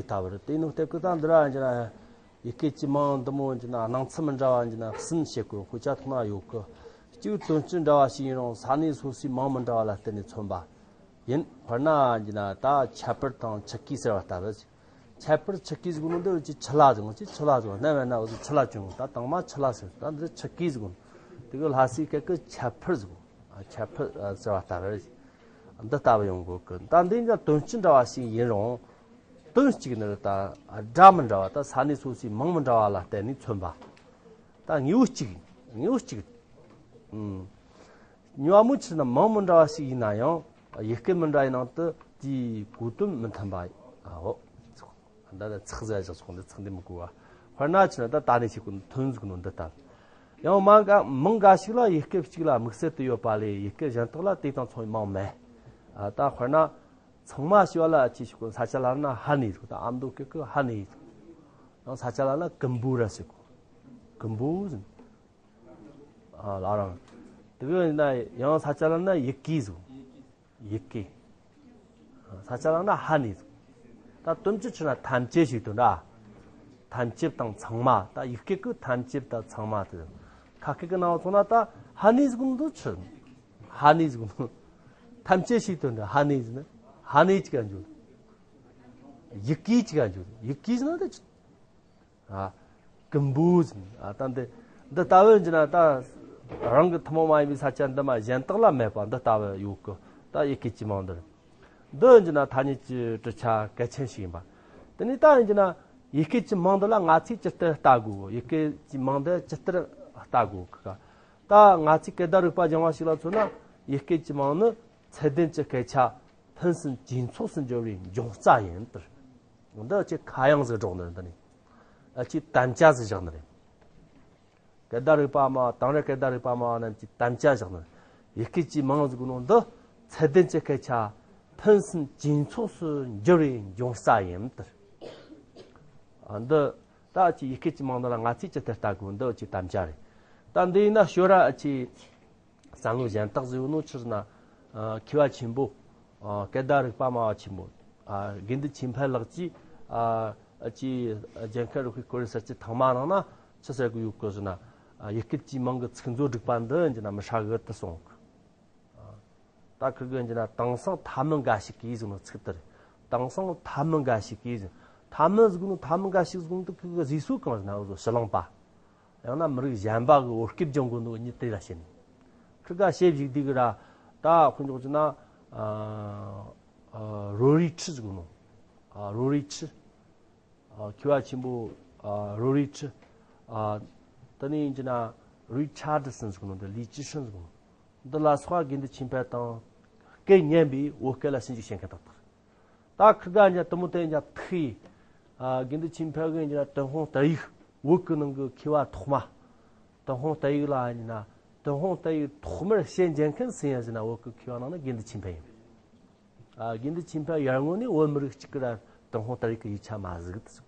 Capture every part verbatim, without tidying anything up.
ལྟ་བུ་རེད། དེ་ནང་སྟེང་གི་ད་འདི་ར་ཡིན་གྱི་ན་ཡི་གེ་གི་མིང་འདི་མོ་ཡིན་གྱི་ན་སྣང་ཚུལ་མི་འདྲ་བ་ཡིན་གྱི་ན་གསུམ་བཤད་དགོས། དཔེ་ཆ་ཐོག་ན་ཡོད་གི། གཅིག་དོན་སྤྱི་འདྲ་བ་ཞིག་ཡིན་རུང་ས་གནས་སོ་སོའི་མིང་མི་འདྲ་བ་ལ་བརྟེན་ནས་མཚོན་པ་ཡིན། དཔེར་ན་ཡིན་གྱི་ན་ད་ཁྱད་པར་དང་ཆུ་སྐྱེས་ཟེར་བ་ལྟ་བུ། ཁྱད་པར་ཆུ་སྐྱེས་ཟེར་གོ་ནོ་འདི་འུ་ཅི་ཆུ་ལ་ཟེར་གོ། ཅི་ཆུ་ལ་ཟེར་གོ། སྣ་བས་ན་འུ་ཅི་ཆུ་ལ་བྱུང་། ད་དང་མ་ཆུ་ལ་ཟེར། ད་འདི་ཆུ་སྐྱེས་ཟེར་གོ། དེ་གི་ལྷ་སའི་སྐད་ཀྱི་ཁྱད་པར་ཟེར་གོ། ཨ། ཁྱད་པར་ཟེར་བ་ལྟ་བུ། འདི་ལྟ་བུ་ཡོང་དགོས་གི། ད་འདི་ཡང་དོན་སྤྱི་འདྲ་བ་ཞིག་ཡིན་རུང་། དོན་གཅིག་ནི་ད་སྒྲ་མི་འདྲ་བ། ད་ས་གནས་སོ་སོའི་མིང་མི་འདྲ་བ་ལ་བརྟེན་ནས་མཚོན་པ། ད་དངོས་པོ་གཅིག་དངོས་པོ་གཅིག་ཨུམ། ཉོ་མོ་ཆི་ན་མིང་མི་འདྲ་བ་ཞིག་ཡིན་ན་ཡང་ཡི་གེ་མི་འདྲ་བའི་ནང་དུ་དེའི་གོ་དོན་མི་མཐུན་པ། ཨའོ། ད་ལྟ་ཚེག་ཟ་བཞག་ཆོག་འདི་ཚེག་འདི་མི་གོ་བ། དཔེར་ན་ཆི་ན་ད་ད་ནས་ཤེས་གོ་ནོ་ཐོན་ཟིག་ནོ་འདི་ལྟ། ཡང་མ་འགའ་མིང་འགའ་ཞིག་ལ་ཡི་གེ་གཅིག་ལ་དམིགས་བསལ་དུ་ཡོད་པ་ལས་ཡི་གེ་གཞན་དག་ལ་དེ་དང་མཚུངས་པའི་མིང་མེད། ཨ། ད་དཔེར་ན་ཚང་མ་ཞེས་པ་ལ་ཨ་ཆི་ཞིག་གོ། ས་ཆ་ལ་ན་ཧ་ནི་ཟེར། ད་ཨ་མདོ་སྐད་ཀྱི་ཧ་ནི་ཟེར། ཡང་ས་ཆ་ལ་ན་ཀུམ་བུ་ར་ཟེར་གོ། ཀུམ་བུ་ཟེར། ཨ། ལ་རང་། དེ་གི་ན་ཡང་ས་ཆ་ལ་ན་ཡི་གེ་ཟེར། ཡི་གེ། ས་ཆ་ལ་ན་ཧ་ནི་ཟེར། ད་དོན་གཅིག་ཆི་ན་ཐམས་ཅད་ཞིག་དོན་འདྲ། ཐམས་ཅད་དང་ཚང་མ། ད་ཡི་གེ་ཀི་ཐམས་ཅད་དང་ཚང་མ་དེ། ཁ་སྐད་ཀྱི་ནང་སོང་ན་ད་ཧ་ནི་ཟེར་གོ་ནོ་ཆི། ཧ་ནི་ཟེར་གོ་ནོ། ཐམས་ཅད་ཞིག་དོན་འདྲ་ཧ་ནི་ཟེར་ན། ཧ་ནི་ཅིག་ག་འཇུག་ཡི་གེ་ཅིག་ག་འཇུག་ཡི་གེ་ཟེར་ན་ད་ཆི། ཨ། ཀུམ་བུ་ཟེར། ཨ། ད་འདི་འདི་ལྟ་བུ་ཡིན་གྱི་ན་ད་རང་གི་ཐུན་མོང་མ་ཡིན་པའི་ས་ཆ་འདི་མ་གཞན་དག་ལ་མེད་པ་འདི་ལྟ་བུ་ཡོད་གི། ད་ཡི་གེ་གི་མིང་འདི་རེད། འདི་ཡིན་གྱི་ན་ཐ་སྙད་ཀྱི་གྲུབ་ཆ་གལ་ཆེན་ཞིག་ཡིན་པ། དེ་ནས་ད་ཡིན་གྱི་ན་ཡི་གེ་གི་མིང་འདི་ལ་ང་ཚོས་ཇི་ལྟར་ལྟ་དགོས། ཡི་གེ་གི་མིང་འདི་ཇི་ལྟར་ལྟ་དགོས་གི། ད་ང་ཚོས་སྐད་བརྡ་རིག་པ་སྦྱང་བ་ཞིག་ལ་མཚོན་ན་ཡི་གེ་གི་མིང་ནི་ཚད་ལྡན་གྱི་སྐད་ཆ་ཕུན་སུམ་ཇེ་ཚོགས་སུ་འགྱུར་བའི་འབྱུང་རྩ་ཡིན་ཏེ། འདི་ཅི་ཁ་གཡང་ཟིག་སྒྲོག་ནི་འདི་ནི། ཨ། ཅི་དམ་བཅའ་ཟིག་བཞག་ནི་རེད། སྐད་བརྡ་རིག་པ་མ་དེང་རབས་སྐད་བརྡ་རིག་པ་མ་རྣམས་ཀྱི་དམ་བཅའ་བཞག་ནི། ཡི་གེ་གི་མིང་ཟེར་གོ་ནོ་འདི་ཚད་ལྡན་གྱི་སྐད་ཆ་ཕུན་སུམ་ཇེ་ཚོགས་སུ་འགྱུར་བའི་འབྱུང་རྩ་ཡིན་ཏེ། ཨ། འདི་ད་ཅི་ཡི་གེ་གི་མིང་འདི་ལ་ང་ཚོས་ཇི་ལྟར་ལྟ་དགོས། འདི་ཅི་དམ་བཅའ་རེད། ད་འདི་ཡིན་ན་ཞོར་ར་ཨ་ཅི་བསམ་བློ་གཞན་དག་ཟིག་ཡོད་ནོ་ཆི་ཟེར་ན། ཨ། མཁས་པ་ཆེན་པོ། ཨ། སྐད་བརྡ་རིག་པ་སྨྲ་བ་ཆེན་པོ། ཨ། དགེ་འདུན་ཆོས་འཕེལ་ལགས་ཀྱིས། ཨ། ཨ་ཅི་རྒྱལ་མཁན་རིན་པོ་ཆེའི་སྐོར་ར་ཟེར་གྱི་ཐེངས་མ་ནང་ན་ཆི་ཟེར་གི་ཡོད་གི་ཟེར་ན། ཨ། ཡི་གེ་གི་མིང་གི་ཚིག་མཛོད་སྒྲིག་པ་འདི་ཡིན་གྱི་ན་མི་ཧྲ་གི་དེ་གསུངས་གི། ཨ། ད་ཁི་གི་ཡིན་གྱི་ན་དེང་སང་ཐ་མི་འགའ་ཞིག་གིས་ཟེར་ནོ་ཚིག་དེ་རེད། དེང་སང་ཐ་མི་འགའ་ཞིག་གིས་ཟེར། ཐ་མི་ཟེར་གོ་ནོ་ཐ་མི་འགའ་ཞིག་ཟེར་གོ་ནོ་དེ་ཁི་གི་ཟེར་སྲོལ་གང་ཟེར་ན་འུ་ཟོ་ཕྱི་གླིང་པ། ཡང་ན་མི་རིགས་གཞན་པ་གི་བོད་སྐད་སྦྱོང་གོ་ནོ་གཉིས་དེ་ལ་བཤད་ནི། ཁི་ག་བཤད་བཞུགས་དུས་གི་ར། ད་དཔེ་འཇོག་བྱས་ན། ཨ། ཨ། རོ་རི་ཁྲི་ཟེར་གོ་ནོ། ཨ། རོ་རི་ཁྲི། ཨ། མཁས་པ་ཆེན་པོ། ཨ། རོ་རི་ཁྲི། ཨ། དེ་ནས་ཡིན་གྱི་ན་རི་ཆར་ཌི་སན་ཟེར་གོ་ནོ། འདི་ལི་ཅི་ཧྲན་ཟེར་གོ་ནོ། འདི་ལ་སོགས་དགེ་འདུན་ཆོས་འཕེལ་དང་སྐད་སྙན་པའི་བོད་སྐད་ལ་ཞིབ་འཇུག་བྱེད་མཁན་དག་དག་ད་ཁི་ག་ཉ་དེ་མོ་དེ་ཉ་ཐིག་ཨ། དགེ་འདུན་ཆོས་འཕེལ་གི་ཉ་ཏུན་ཧོང་དར་ཡིག་བོད་ཀྱི་ནང་གི་མཁས་པ་ཐོག་མ། ཏུན་ཧོང་དར་ཡིག་ལ་ཉ་ན་ཏུན་ཧོང་དར་ཡིག་ཐོག་མར་ཞལ་མཇལ་མཁན་སུ་ཡིན་ཟེར་ན་བོད་ཀྱི་མཁས་པ་ནང་ན་དགེ་འདུན་ཆོས་འཕེལ་ཡིན། ཨ། དགེ་འདུན་ཆོས་འཕེལ་ཡར་སྔོན་ནས་བོད་མི་རིགས་གཅིག་གི་ར་ཏུན་ཧོང་དར་ཡིག་གི་ཡིག་ཆ་མ་གཟིགས།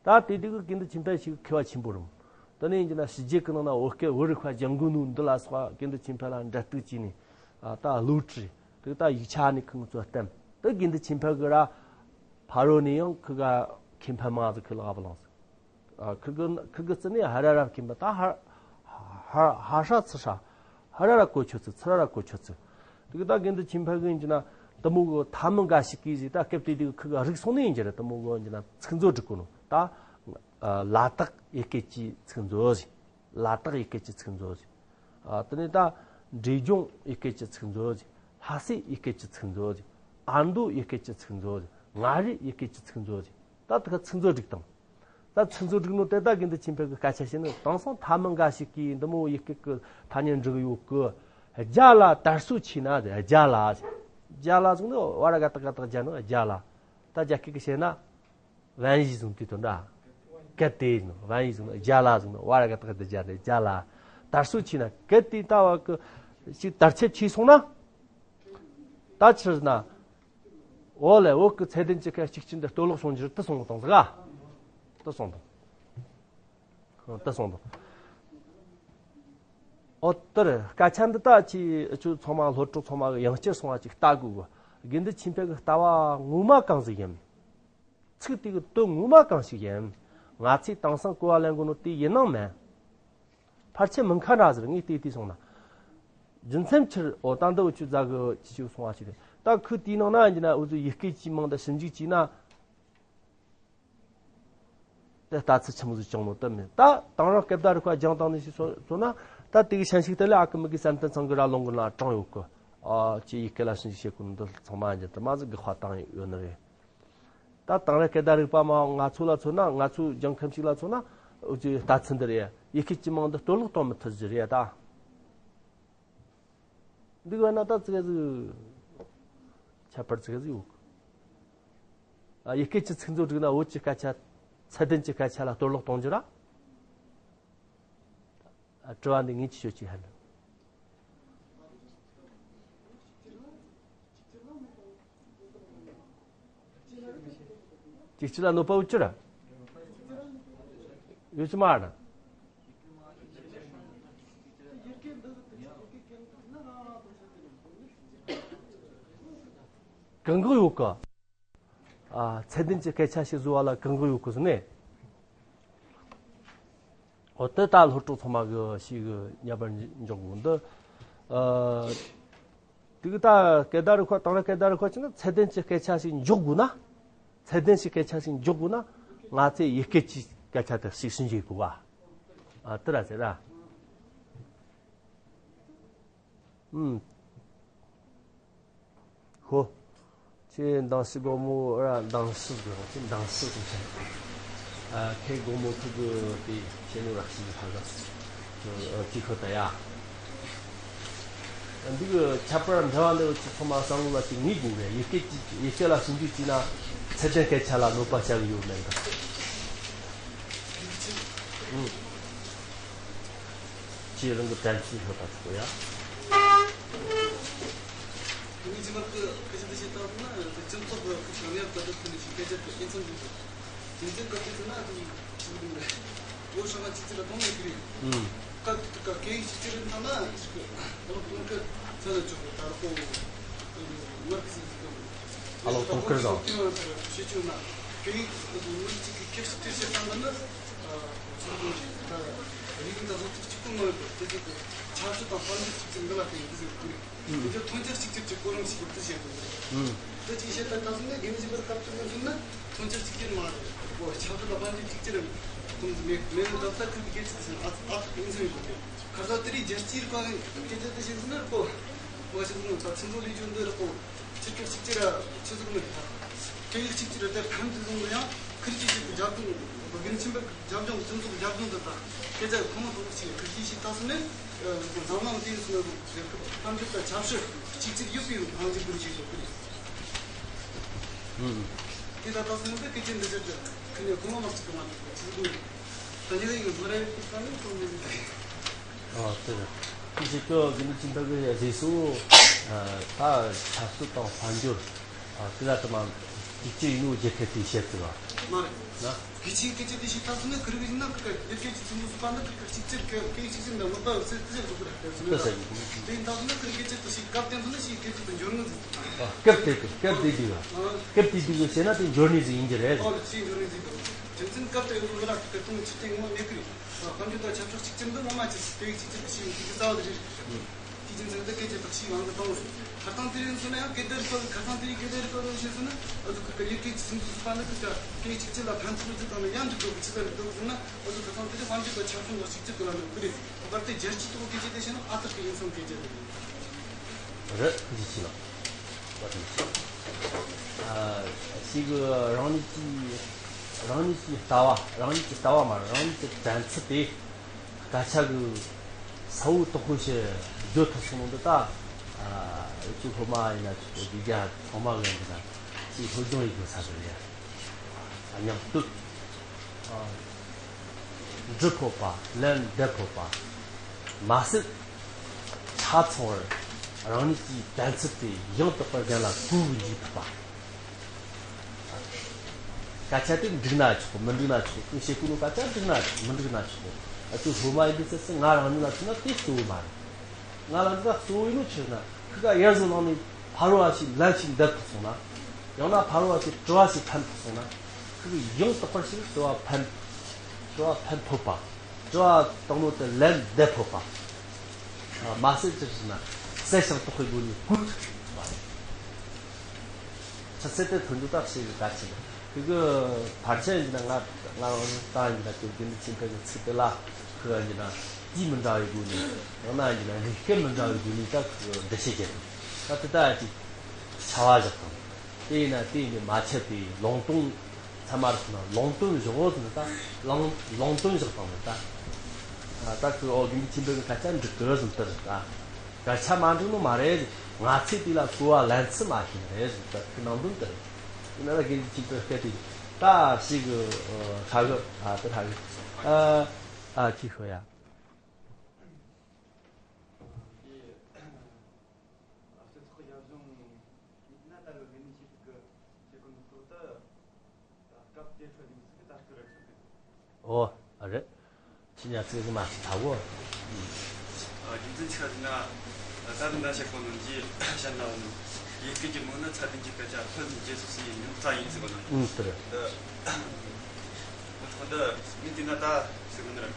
ད་དེ་དུས་ཀྱི་དགེ་འདུན་ཆོས་འཕེལ་ཞིག་མཁས་པ་ཆེན་པོ་རུང་། དེ་ནས་ཡིན་གྱི་ན་ཕྱི་རྒྱལ་གྱི་ནང་ན་བོད་སྐད་བོད་རིག་པ་སྦྱང་དགོས་ནོ་འདི་ལ་སོགས་དགེ་འདུན་ཆོས་འཕེལ་ལ་འབྲེལ་གཏུག་བྱས་ནས། ཨ། ད་བློ་གྲོས་དེ་ད་ཡིག་ཆ་ནས་ཁོང་ཚོ་བསྟན། དེ་དགེ་འདུན་ཆོས་འཕེལ་གི་ར་ཕ་རོལ་ནས་ཡང་ཁི་ག་མཁས་པ་མང་ཟིག་ཁི་ལ་བ་ལངས་སོང་། ཨ། ཁི་གི་ཁི་གི་རྩིས་ནས་ཧ་ར་ར་མཁས་པ་ད་ཧ་ཧ་ཧ་ཧྲ་ཚི་ཧྲ། ཧ་ར་ར་གོ་ཆོད་ཚི་ཚི་ར་ར་གོ་ཆོད་ཚི། དེ་གི་ད་དགེ་འདུན་ཆོས་འཕེལ་གི་ཡིན་གྱི་ན་དེ་མོ་གི་ཐ་མི་འགའ་ཞིག་གིས་ཟིག་ད་སྐབས་དེ་དུས་ཁི་ག་རིག་སོང་ནི་ཡིན་གྱི་ར། དེ་མོ་གི་ཡིན་གྱི་ན་ཚིག་མཛོད་སྒྲིག་གོ་ནོ་ད། ཨ། ལ་དྭགས་ཡི་གེ་གི་ཚིག་མཛོད་ཟིག་ལ་དྭགས་ཡི་གེ་གི་ཚིག་མཛོད་ཟིག་ཨ། དེ་ནས་ད་འབྲས་ལྗོངས་ཡི་གེ་གི་ཚིག་མཛོད་ཟིག་ལྷ་སའི་ཡི་གེ་གི་ཚིག་མཛོད་ཟིག་ཨ་མདོ་ཡི་གེ་གི་ཚིག་མཛོད་ཟིག་མངའ་རིས་ཡི་གེ་གི་ཚིག་མཛོད་ཟིག་ད་དེ་ག་ཚིག་མཛོད་སྒྲིག་དང་། ད་ཚིག་མཛོད་སྒྲིག་ནོ་དེ་ད་དགེ་འདུན་ཆོས་འཕེལ་གི་སྐད་ཆ་བཤད་ནི། དེང་སང་ཐ་མི་འགའ་ཞིག་གིས་འདི་མོ་ཡི་གེ་གི་ཐ་སྙད་འབྲི་གི་ཡོད་གི། རྒྱ་ལ་དར་སྲོལ་ཆེ་ན་རྒྱ་ལ། རྒྱ་ལ་ཟེར་ནི་བ་ར་ག་ཏ་ག་ཏ་རྒྱ་ནི་རྒྱ་ལ། ད་རྒྱ་སྐད་གི་བཤད་ན། བན་ཡི་ཟུང་དུས་དོན་འདྲ། གལ་ཏེ་ཟུང་བན་ཡི་ཟུང་རྒྱ་ལ་ཟུང་བ་ར་ག་ཏ་ག་ཏ་རྒྱ་རེད་རྒྱ་ལ། དར་སྲོལ་ཆེ་ན་གལ་ཏེ་ལྟ་བ་གི་ཞིག་དར་ཁྱབ་ཆེ་སོང་ན། ད་ཕྱིར་ན། འོ་ལེ་བོད་ཀྱི་ཚད་ལྡན་གྱི་སྐད་གཅིག་གྱུར་འདི་གཏོར་བརླག་བྱུང་རྒྱུར་དུ་སོང་དང་ཟིག་ག་དུ་སོང་དང་། དུ་སོང་དང་། འོ་དེར་སྐད་ཆ་འདི་ད་ཅི་ཁྱོད་ཚང་མ་སློབ་གྲོགས་ཚང་མ་གི་ཡང་བསྐྱར་སོང་བ་ཅིག་ལྟ་དགོས་གི། དགེ་འདུན་ཆོས་འཕེལ་གི་ལྟ་བ་ངོ་མ་གང་ཟིག་ཡིན། ཚིག་དེ་གི་དོན་ངོ་མ་གང་ཞིག་ཡིན། ང་ཚོས་དེང་སང་གོ་བ་ལེན་དགོས་ནོ་དེ་ཡིན་ནམ་མིན། ཕལ་ཆེར་མི་ཁ་འདྲ་ཟེར། ངས་བལྟས་བལྟས་སོང་ན། རྒྱུ་མཚན་ཕྱིར་འོ་ད་འདི་འུ་ཆོས་རྫ་གི་ཅི་ཅིག་སོང་བ་ཞིག་རེད། ད་ཁོས་དེའི་ནང་ན་ཡིན་གྱི་ན་འུ་ཚོ་ཡི་གེ་གཅིག་མིང་དང་ཞིབ་འཇུག་བྱས་ན། དེ་ལྟ་ཚུལ་ཆི་མོ་ཟིག་བྱུང་ནོ་དེ་མིན། ད་དེང་རབས་སྐད་བརྡ་རིག་པ་སྦྱངས་བཏང་ནས་ཞིག་སོང་ན། ད་དེ་གི་ཞན་ཞིག་དེ་ལས་ཨ་ཁུ་མི་གི་བསམ་གཏན་ཚང་གི་ར་ལུང་གི་ནང་དྲངས་ཡོད་གི། ཨ་ཅེ་ཡི་གེ་ལ་ཞིབ་འཇུག་བྱེད་དགོས་ནོ་འདི་ཚང་མ་ཡིན་གྱི་དེ་མ་ཟིག་དགག་པ་བཏང་ཡོད་ནི་རེད། ད་དེང་རབས་སྐད་བརྡ་རིག་པ་མ་ང་ཚོ་ལ་མཚོན་ན། ང་ཚོའི་སྦྱང་མཁན་ཞིག་ལ་མཚོན་ན། འུ་ཅོའི་ལྟ་ཚུལ་འདི་རེད། ཡི་གེ་གཅིག་མིང་འདི་གཏོར་བརླག་གཏོང་མི་ཐུབ་ཟིག་རེད་ད། འདི་ག་ན་ད་ཙི་ག་ཟིག་ཁྱད་པར་ཙི་ག་ཟིག་ཡོད་གི། ཨ་ཡི་གེ་གཅིག་ཚིག་མཛོད་བསྒྲིགས་ན་བོད་ཀྱི་སྐད་ཆ། ཚད་ལྡན་གྱི་སྐད་ཆ་ལ་གཏོར་བརླག་གཏོང་རྒྱུ་ར། ཨ་དྲི་བ་འདི་ངས་ཅིག་ཤོད་ཅིག་ཧ་ལ། ཅིག་ཅི་ལ་གནོད་པ་ཡོད་ཅི་ར། ཡོད་ཅི་མ་ར། གང་གི་ཡོད་གི། ཨ་ཚད་ལྡན་གྱི་སྐད་ཆ་ཞིག་བཟོ་བ་ལ་གང་གི་ཡོད་གི་ཟེར་ནས། འོ་དེ་ད་སློབ་གྲོགས་ཚང་མ་གི་ཞིག་གི་ཉན་པར་འཇོག་དགོས་འདི། ཨ་དེ་གི་ད་སྐད་བརྡ་རིག་པ། དེང་རབས་སྐད་བརྡ་རིག་པ་བྱས་ན་ཚད་ལྡན་གྱི་སྐད་ཆ་ཞིག་འཇོག་དགོས་ན། ཚད་ལྡན་གྱི་སྐད་ཆ་ཞིག་འཇོག་དགོས་ན། ང་ཚོས་ཡི་གེ་གཅིག་སྐད་ཆ་དེ་ཞིབ་ཞིབ་འཇུག་དགོས་པ། ཨ་དེ་ར་ཟེར་ར། ཨུམ། ཧོ། ཁྱེད་མདང་ཞིག་དགོང་མོ་ར། མདང་ཞིག་དགོང་། ཁྱེད་མདང་ཞིག་དགོང་། ཨ་ཁྱེད་དགོང་མོ་ཐུག་གི་དེ་ཁྱེད་ནི་ར་ཞིག་ཧ་ག་ཅི་ཁོ་ད་ཡ། འདི་གི་ཁྱད་པར་འབྲེལ་བ་འདི་ཚོ་ཚང་མ་བསམ་བློ་ལ་ཅིག་ངེས་དགོས་གི། ཡི་གེ་ཅིག་ཡི་གེ་ལ་ཞིབ་འཇུག་བྱས་ན་ཚད་ལྡན་སྐད་ཆ་ལ་གནོད་པ་བྱ་གི་ཡོད་མེད་འདི། ཨུམ། ཁྱེད་རང་གི་དྲན་ཚུལ་ཤོད་པ་ཆོག་ཡ། ངས་རྗེས་མ་ཁོ་སྐད་ཆ་འདི་བཤད་སྟངས་ན། སྤྱི་ཚོགས་ཀྱི་ཁོ་ཞང་ཡབ་ད་ལྟ་ཐོན་ནས་ཤིག་སྐད་ཆ་དེ་དབྱེ་མཚམས་འདི་འདུག་དེ་ཚོའི་སྐབས་དེ་ཚོ་ན་དེ་ཡོ་ཧྲ་མ་གཅིག་གཅིག་ལ་གཏོང་མེད་ཀི་རེད། ཨུམ། སྐབས་དེ་སྐབས་སྐད་ཡིག་གཅིག་གཅིག་རེད་ཐ་ན་ཞིག་ཨ་ལོ་གཏོང་ཁ་ཚ་ལ་ཆོག་གི། ད་ལོ་ཁོ་མར་ཁི་སི་ཟིག་གི་ཨ་ལོ་གཏོང་ཁར་བཟང་། ཤེས་ཆུ་ན་སྐད་ཡིག་མི་གཅིག་གིས་སྐད་ཆ་དེ་བཤད་སྟངས་ད་ནི། ཚོགས་འདུ་ད་རིག་གནས་དང་སློབ་ཁྲིད་གཅིག་པུ་མ་ཡིན་པར་དེ་ཚོ་གི་ཆབ་སྲིད་དང་དཔལ་འབྱོར་གཅིག་གྱུར་འདི་ལ་བརྟེན་ཡོད་ཟེར་གི་རེད། དེ་ཚོ་མཐུན་ཕྱོགས་གཅིག་གྱུར་གྱི་གོ་རིམ་ཞིག་གི་དུ་བྱེད་དགོས་རེད། དེ་ཅིག་བཤད་པ་ད་གཟོད་ནས་དགེ་འདུན་པར་སྐབས་དེ་མི་འདུག་ན་མཐུན་ཕྱོགས་གཅིག་གྱུར་མ་རེད། འོ་ཆབ་སྲིད་དང་དཔལ་འབྱོར་གཅིག་གྱུར་གོམས་སུ་མེད་མེད་ནི་ད་ལྟ་ཁུལ་གྱི་སྐད་ཆ་དེ་བཞིན་ཨ་ཨ་ཐུག་གི་ཡིན་ཟེར་ཡོད་གི་རེད། ཁ་སང་དེ་རིང་རྒྱལ་སྤྱིའི་སྐོར་ནས་སྐད་ཆ་དེ་བཞིན་ཟིན་ན་རེད་གོ། འོ་ཞིག་ཟིན་ད་ཚིག་མཛོད་ལས་རྒྱུ་འདི་རེད་གོ། སྤྱི་ཁྱབ་གཅིག་གྱུར་ཆི་ཟིག་མི་རེད། སྐད་ཡིག་གཅིག་གྱུར་དེ་ཕན་ཚུན་ཡང་ཁུར་གྱིས་ཞིག་རྒྱབ་ལྗོངས་དགེ་འདུན་ཆོས་འཕེལ་རྒྱབ་ལྗོངས་སྤྱི་ཚོགས་རྒྱབ་ལྗོངས་དེ་དང་སྐད་ཆ་ཁོང་དང་ཞིག་ཁུར་གྱིས་ཞིག་ད་སོང་ནས་འཛམ་གླིང་དེ་སོང་ནས་དཔལ་འབྱོར་དང་ཆབ་སྲིད་གཅིག་གྱུར་ཡོད་པའི་རང་བཞིན་ཀུན་ཞིག་ཡོད་ཀྱི་རེད། དེ་ད་ད་སོང་ནས་སྐད་ཆ་འདི་ཆོད་ཀྱི་ཁུར་ནས་ཁོང་མ་གཅིག་གི་མ་གཏོགས་ཆི་ཟིག་མི་རེད། ད་ཉིན་ཡིན་ཟོ་ར་ཡོད་ཀྱི་ས་ནས་ཁོང་མི་རེད། ཨ་དེ་རེད། དེ་བཞིན་དུ་དགེ་འདུན་ཆོས་འཕེལ་གྱིས་རྗེས་སུ་ད་ཆབ་སྲིད་དང་དཔལ་འབྱོར་དེ་ལ་དུ་མ་གཅིག་གྱུར་ཡིན་ནོ་རྒྱལ་ཁབ་དེ་བཤད་ཚུལ་བ། མ་རེད། ན། གི་ཆིའི་སྐད་ཆ་དེ་ཞིག་ད་སོང་ན་ཁུར་གི་ཡིན་ན་ཁུར་གི་ཡོད་སྐད་ཀྱི་ཚིག་མོ་སུ་པ་ན་ཁུར་གི་གཅིག་གྱུར་གི་སྐད་གཅིག་གྱུར་འདི་མི་ལྟ་བུ་ཚེ་ཚེ་ཟུག་རེད་ཟེར་ན། དེ་ཡིན་ད་སོང་ན་ཁུར་གི་སྐད་ཆ་དེ་ཞིག་སྐབས་དེ་ཚོ་ན་ཞིག་སྐད་ཆ་དེ་འབྱོར་ངོ་ཟིག་ཨ་སྐབས་དེ་དུ་སྐབས་དེ་དུས་ལ་སྐབས་དེ་དུས་ལ་བཤད་ན་དེ་འབྱོར་ནི་ཟིག་ཡིན་གྱི་རེད། ཨོ་ལ་ཅིག་འབྱོར་ནི་ཟིག་དང་རྒྱུ་མཚན་སྐབས་དེ་ཡོད་ལ་ཁུར་གི་གཏོང་ཆི་དེ་ངོ་མེད་གི་རེད། དཔལ་འབྱོར་དང་ཆབ་སྲིད་གཅིག་གྱུར་འདི་ངོ་མ་ཅི་སྟེ་གཅིག་གྱུར་དུ་ཤེས་ཡོན་གྱི་རྩ་བ་དེ་རེད། དེ་རྒྱུ་མཚན་དུ་སྐད་ཆ་དག་ཞིག་ལངས་དུ་བཏང་བ་རེད། ཁ་སང་དེ་རིང་སོང་ན་ཡང་སྐད་བརྡ་རིག་པ་ཁ་སང་དེ་རིང་སྐད་བརྡ་རིག་པ་ནང་བཤད་སོང་ན་ཨ་ཚོ་ཁ་ཁ་ཡིག་སྐད་ཀྱི་སིམ་ཚུལ་ཚུགས་པ་ནི་ཁ་ཁ་སྐད་གཅིག་གཅིག་ལ་ཕན་ཚུན་ཚུལ་དང་ནི་ཡང་འགྲིག་འགྲོ་གི་ཆི་ཟེར་འགྲོ་གི་ཟེར་ན་ཨ་ཚོ་ཁ་སང་དེ་རིང་དཔལ་འབྱོར་དང་ཆབ་སྲིད་ལ་གཅིག་གྱུར་དུ་ལ་ནི་ཁུ་རེད། བར་དུ་རྒྱལ་སྤྱི་ཐོག་སྐད་ཆ་དེ་བཤད་ན་ཨ་ཐུར་གི་ཡིན་སོང་སྐད་ཆ་དེ་རེད། འདི་ཅི་ལ་བ་དང་ཅི་ཨ་ཞིག་རང་ཉིད་ཀྱི་རང་ཉིད་ཀྱི་ལྟ་བ་རང་ཉིད་ཀྱི་ལྟ་བ་མ་རེད། རང་ཉིད་ཀྱི་དྲན་ཚུལ་དེ། སྐད་ཆ་གི་ས་བོ་དོག་པོ་ཞིག་བརྗོད་ཐུབ་སོང་ནོ་འདི་ད། ཨ་ཅིག་སློབ་མ་ཡིན་ན་ཆོག་གི་རྒྱ་ཚང་མ་གི་ཡིན་ན་ཅིག་སློབ་སྦྱོང་ཡིན་དགོས་ས་རེད། ཨ་སྙམ་སྟོད། ཨ་འབྲི་ཕོད་པ་ལན་འདེབས་ཕོད་པ། མ་ཟད་ཆ་ཚང་བར་རང་ཉིད་ཀྱི་དྲན་ཚུལ་དེ་ཡང་དག་པར་གཞན་ལ་གོ་གི་འཇུག་ཐུབ་པ། སྐད་ཆ་དེ་འགྲིག་ན་ཆོག་མི་འགྲིག་ན་ཆོག་ཁོས་བཤད་གོ་ནོ་སྐད་ཆ་འགྲིག་ན་ཆོག་མི་འགྲིག་ན་ཆོག་ཨ་ཅོ་སློབ་མ་ཡིན་པའི་ཚེ་ཚེ་ང་རང་ཉིད་ལ་མཚོན་ན་དེ་གཙོ་བོ་མ་རེད། ང་ལ་འདི་གཙོ་བོ་ཡིན་ནོ་ཆི་ན་ཁི་ག་ཡར་བཟོ་ནང་ནས་ཕ་རོལ་བ་ཞིག་ལན་ཞིག་འདེབས་ཐུབ་སོང་ན། ཡང་ན་ཕ་རོལ་བ་ཞིག་དྲི་བ་ཞིག་འཐེན་ཐུབ་སོང་ན། ཡང་དག་པར་ཞིག་སྤྲོ་བ་ཕན། སྤྲོ་བ་ཕན་ཐོགས་པ། སྤྲོ་བ་དང་པོ་དེ་ལན་འདེབས་ཕོད་པ། མ་ཟད་ཅི་ཟེར་ན་གསལ་ཞིང་དག་པའི་སྒོ་ནས་གོ་ཐུབ་པ། ཆུ་ཚད་དེ་ཐོན་རྒྱུ་ད་ཞིག་གལ་ཆེ་ནི། ཁོ་གི་ཕལ་ཆེར་ཡིན་ན་ང་ང་རང་ད་ཡིན་ན་དེ་དགེ་འདུན་ཆོས་འཕེལ་གྱི་ཚིག་དེ་ལ་ཁོ་ཡིན་ན་དུས་མི་འདྲ་བའི་སྒོ་ནས། ཡང་ན་ཡིན་ན་རིགས་སྐད་མི་འདྲ་བའི་སྒོ་ནས་ད་ཁོ་འགྲེལ་བཤད་བྱས་འདུག་ད་དེ་ད་ཅིག་བྱ་བ་བཞག་དང་། དེ་ཡིན་ན་དེ་ཡིན་ནི་མ་ཆད་པའི་ལུང་སྟོང་ཚད་མ་རེད་ཟེར་ན། ལུང་སྟོན་བཞག་ཟེར་ན་ད་ལུང་ལུང་སྟོན་བཞག་དང་ནི་ད། ད་ཁོས་ཨོ་དགེ་འདུན་ཆོས་འཕེལ་གྱི་སྐད་ཆ་འགྲིག་གི་ཟེར་ནི་དེ་རེད་ད། སྐད་ཆ་མ་འགྲིག་ནི་མ་རེད། ང་ཚོས་དེ་ལ་གོ་བ་ལེན་ཚུལ་མ་ཤེས་ནི་རེད་ཟེར་ནི་ད་ཁོའི་ནང་དོན་དེ་རེད། ཡིན་ན་ད་དགེ་འདུན་ཆོས་འཕེལ་སྐད་དེ་ད་ཞིག་ཧྲ་གི་ཨ་དེ་ཧྲ་གི་ཨ་ཨ་ཅིག་ཤོད་ཡ། ཨ་སྤྱི་ཚོགས་ཡར་བཟུང་ཡིན་ན་ད་ལོ་ལས་ནས་ཤེས་ཐུབ་ཀྱི་ཞེས་གོ་ནོ་ཐོག་ཏུ་ད་སྐབས་དེ་འཕྲོ་ཡིན་ཟིག་ད་སྐུ་ར་ཆོག་གི། ཨོ་ཨ་རེད། ཁྱི་ཉ་ཚིག་གི་མ་ཚིག་ཐ་གོ། རྒྱུ་མཚན་ཆི་ཟིག་ན་ད་རིང་ད་བཤད་གོ་ནོ་འདི་བཤད་ན་བ་ནོ། ཡུལ་སྐད་ཀྱི་མིང་ནི་ཚད་ལྡན་གྱི་སྐད་ཆ་ཕུན་སུམ་ཇེ་ཚོགས་སུ་ཡིན་ཉུང་ཙམ་ཡིན་ཟེར་གོ་ནོ། ཨུམ་དེ་རེད། འདི་ཐོག་འདི་མི་དེ་ན་ད་ཟེར་གོ་ནོ་ར།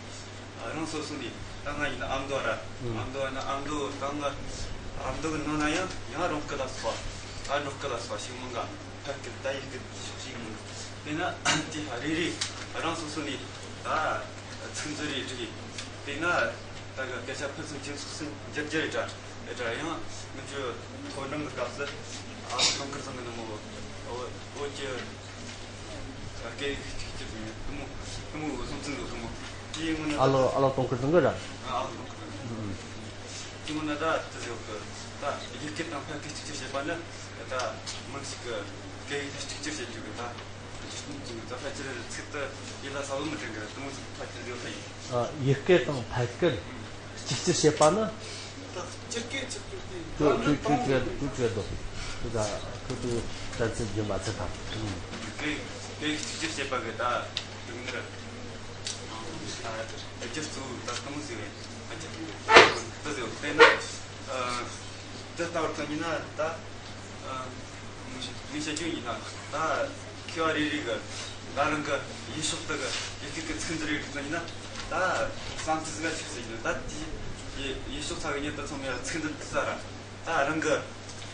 རང་སོ་སོ་ནས་ད་ང་ཡིན་ན་ཨ་མདོ་ར། ཨ་མདོ་ཡིན་ན་ཨ་མདོ་ད་ང་ཨ་མདོ་གི་ནང་ན་ཡང་ཡང་རང་སྐད་ལ་སོགས་པ། ཨ་འབྲོག་སྐད་ལ་སོགས་པ་ཞིག་མང་ག་ཕ་སྐད་ད་ཡུལ་སྐད་ཞིག་མང་ག་དེ་ན་དེ་རེ་རེ་རང་སོ་སོ་ནས་ད་ཚིག་མཛོད་རེ་བསྒྲིགས། དེ་ན་ད་གི་སྐད་ཆ་ཕུན་སུམ་ཇེ་ཚོགས་སུ་འགྱུར་རྒྱུ་རེད་དྲ། རེད་དྲ་ཡང་མི་ཚོས་མཐོ་འབྲིང་གི་སྐབས་སུ་ཨ་ལོ་ཀུན་ཀུན་ཚང་གི་ནུ་མོ་འོ་འོ་ཀྱི། སྐད་ཡིག་གཅིག་གྱུར་ཡིན། དུ་མོ་དུ་མོ་སོང་ཚུལ་འདུག་དུ་མོ། དེའི་སྔོན་ན་ཨ་ལོ་ཨ་ལོ་སྟོང་ཁུར་དུང་གི་ར། ཨ་ལོ་སྟོང་ཁུར་དུང་། དེའི་སྔོན་ན་ད་དེ་ཟེར་གི་ད་ཡུལ་སྐད་དང་ཕ་སྐད་གཅིག་གྱུར་བྱེད་པ་ནི་ད་མི་ཞིག་གི་སྐད་ཡིག་གཅིག་གྱུར་བྱེད་རྒྱུ་གི་ད་གཅིག་གྱུར་ད་ཕལ་ཆེར་ཚིག་ཏུ་ཡིད་ལ་ས་བོ་མི་དྲན་གི་དུ་མོ་ཟིག་ཕལ་ཆེར་ཡོད་ལ་ཡིན། ཡུལ་སྐད་དང་ཕ་སྐད་གཅིག་གྱུར་བྱེད་པ་ནི། ད་སྤྱིར་སྐད་ཆ་ཁྱོད་ཁྱོད་ཁྱོད་ཁྱོད་ཁྱོད་ཁྱོད་ཁྱོད་དོ། ཁྱོད་ད་ཁྱོད་དུ་དྲན་ཚུལ་རྒྱུན་མ་ཚད་དང་། སྐད་སྐད་གཅིག་གྱུར་བྱེད་པ་གི་ད་དུང་འདིར་ཨ་རྒྱུ་གཙོ་བོ་ད་གང་ཟེར་བས་ཨ་ཅག་ད་ཟེར་བས་དེ་ན་ཨ་དེ་ལྟ་བུར་ཐོན་ཡིན་ན་ད་ཨ་ངས་བཤད་རྒྱུ་ཡིན་ན་ད། མཁས་པ་རེ་རེ་གི་ད་རང་གི་ཡུལ་ཕྱོགས་དག་གི་ཡི་གེ་གི་ཚིག་འདི་རེ་རེ་ཚོ་ཡིན་ན་ད་བསམ་ཚུལ་ཟིག་ཆགས་ཟིན་ཡིན། ད་དེ་ཡུལ་ཕྱོགས་ཚ་གི་ཉིད་དུ་ཚང་མས་ཚིག་འདི་འདི་ས་ར་ད་རང་གི་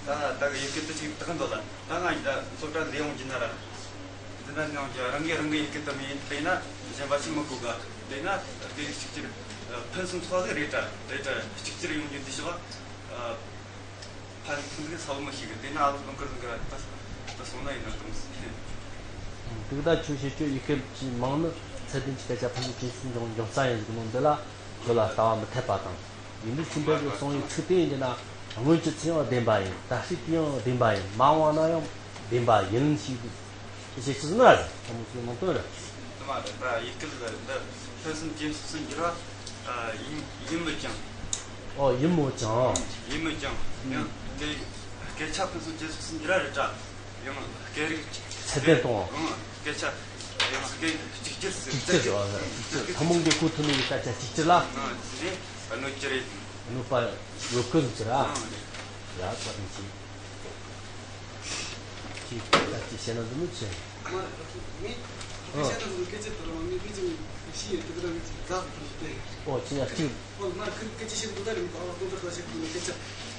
ད་ད་གི་ཡི་གེ་དུ་ཅིག་དག་འདོད་ལ་ད་ང་ཡི་ད་སློབ་གྲྭ་འདི་ཡོང་གི་ན་ར་འདི་ན་ཡོང་གི་རང་གི་རང་གི་ཡི་གེ་དུ་མིན་དེ་ན་གཞན་པ་ཞིག་མི་དགོས་ག་དེ་ན་དེ་གཅིག་གྱུར་ཕུན་སུམ་ཚོགས་ཟིག་རེད་དྲ་རེད་དྲ་གཅིག་གྱུར་ཡོང་རྒྱུ་འདི་ཞོག་ཕ་ཕུན་ཚོགས་ས་བོ་མི་ཤེས་གི་དེ་ན་ཨ་ལོ་ཀུན་ཀུན་ཀུན་ད་ད་སོང་ན་ཡིན་ན་དང་། དེ་ད་ཆོས་བཤད་ཆོས་ཡི་གེ་ཅིག་མང་ནི་ཚད་ལྡན་གྱི་སྐད་ཆ་ཕུན་སུམ་ཇེ་ཚོགས་འབྱུང་འབྱུང་རྩ་ཡིན་ཟེར་གི་ནོ་འདི་ལ་ཁྱོད་ལ་ལྟ་བ་མི་འཐད་པ་དང་། ཡིན་དུས་ཆོས་འཕེལ་གྱི་གསུང་བའི་ཚིག་དེ་ཡིན་གྱི་ན་སྔོན་གྱི་ཚིག་ཡང་བདེན་པ་ཡིན། ད་ལྟའི་དུས་ཡང་བདེན་པ་ཡིན། མ་འོངས་ན་ཡང་བདེན་པ་ཡིན་ཞེས་དུས་ཞེས་ཆི་ཟེར་ན་རེད། ཁོ་མོ་ཚོའི་ནང་དོན་རེད། དུ་མ་རེད། ད་ཡི་གེ་ལ་འདི་ཕུན་སུམ་ཇེ་ཚོགས་སུ་འགྱུར་བ་ཡིན་ཡིན་མོད་ཀྱང་། ཨོ་ཡིན་མོད་ཀྱང་། ཡིན་མོད་ཀྱང་ཡང་དེ་སྐད་ཆ་ཕུན་སུམ་ཇེ་ཚོགས་སུ་འགྱུར་བ་རེད་དྲ། ཡང་སྐད་རིགས་ཚད་ལྡན་གཏོང་བ། ཨང་སྐད་ཆ་ཡང་སྐད་གཅིག་གྱུར་ཟེར། གཅིག་གྱུར་ཨ་གཅིག་གྱུར་ཐུན་མོང་གི་གོ་ཐུབ་ནི་ཡི་སྐད་ཆ་གཅིག་གྱུར་ལ། ཨང་དེ་གནོད་ཀྱི་རེད། གནོད་པ་ཡོད་ཀུན་གྱི་ར། ཨང་རེད། ཡ་ཚ་ཐུན་ཆེ། ཅིག་ད་ཅིག་བཤད་ན་འདི་མོ་ཆེ། མ་རེད་ད་ཚོ་མི། ཨ། སྐད་ཆ་དང་སྐད་ཆ་དུ་ར་མི་མི་ཅིག་ཤི་ཡོད་དེ་ག་ར་མི་ཅིག་རྫ་དང་དེ། ཨོ་ཅི་ཡ་ཅིག་ཨོ་ང་ཁིར་སྐད་ཆ་བཤད་འདུག་ད་རིང་ག་བ་ཀོང་ཀར་ད་བཤད་འདུག་སྐད་ཆ་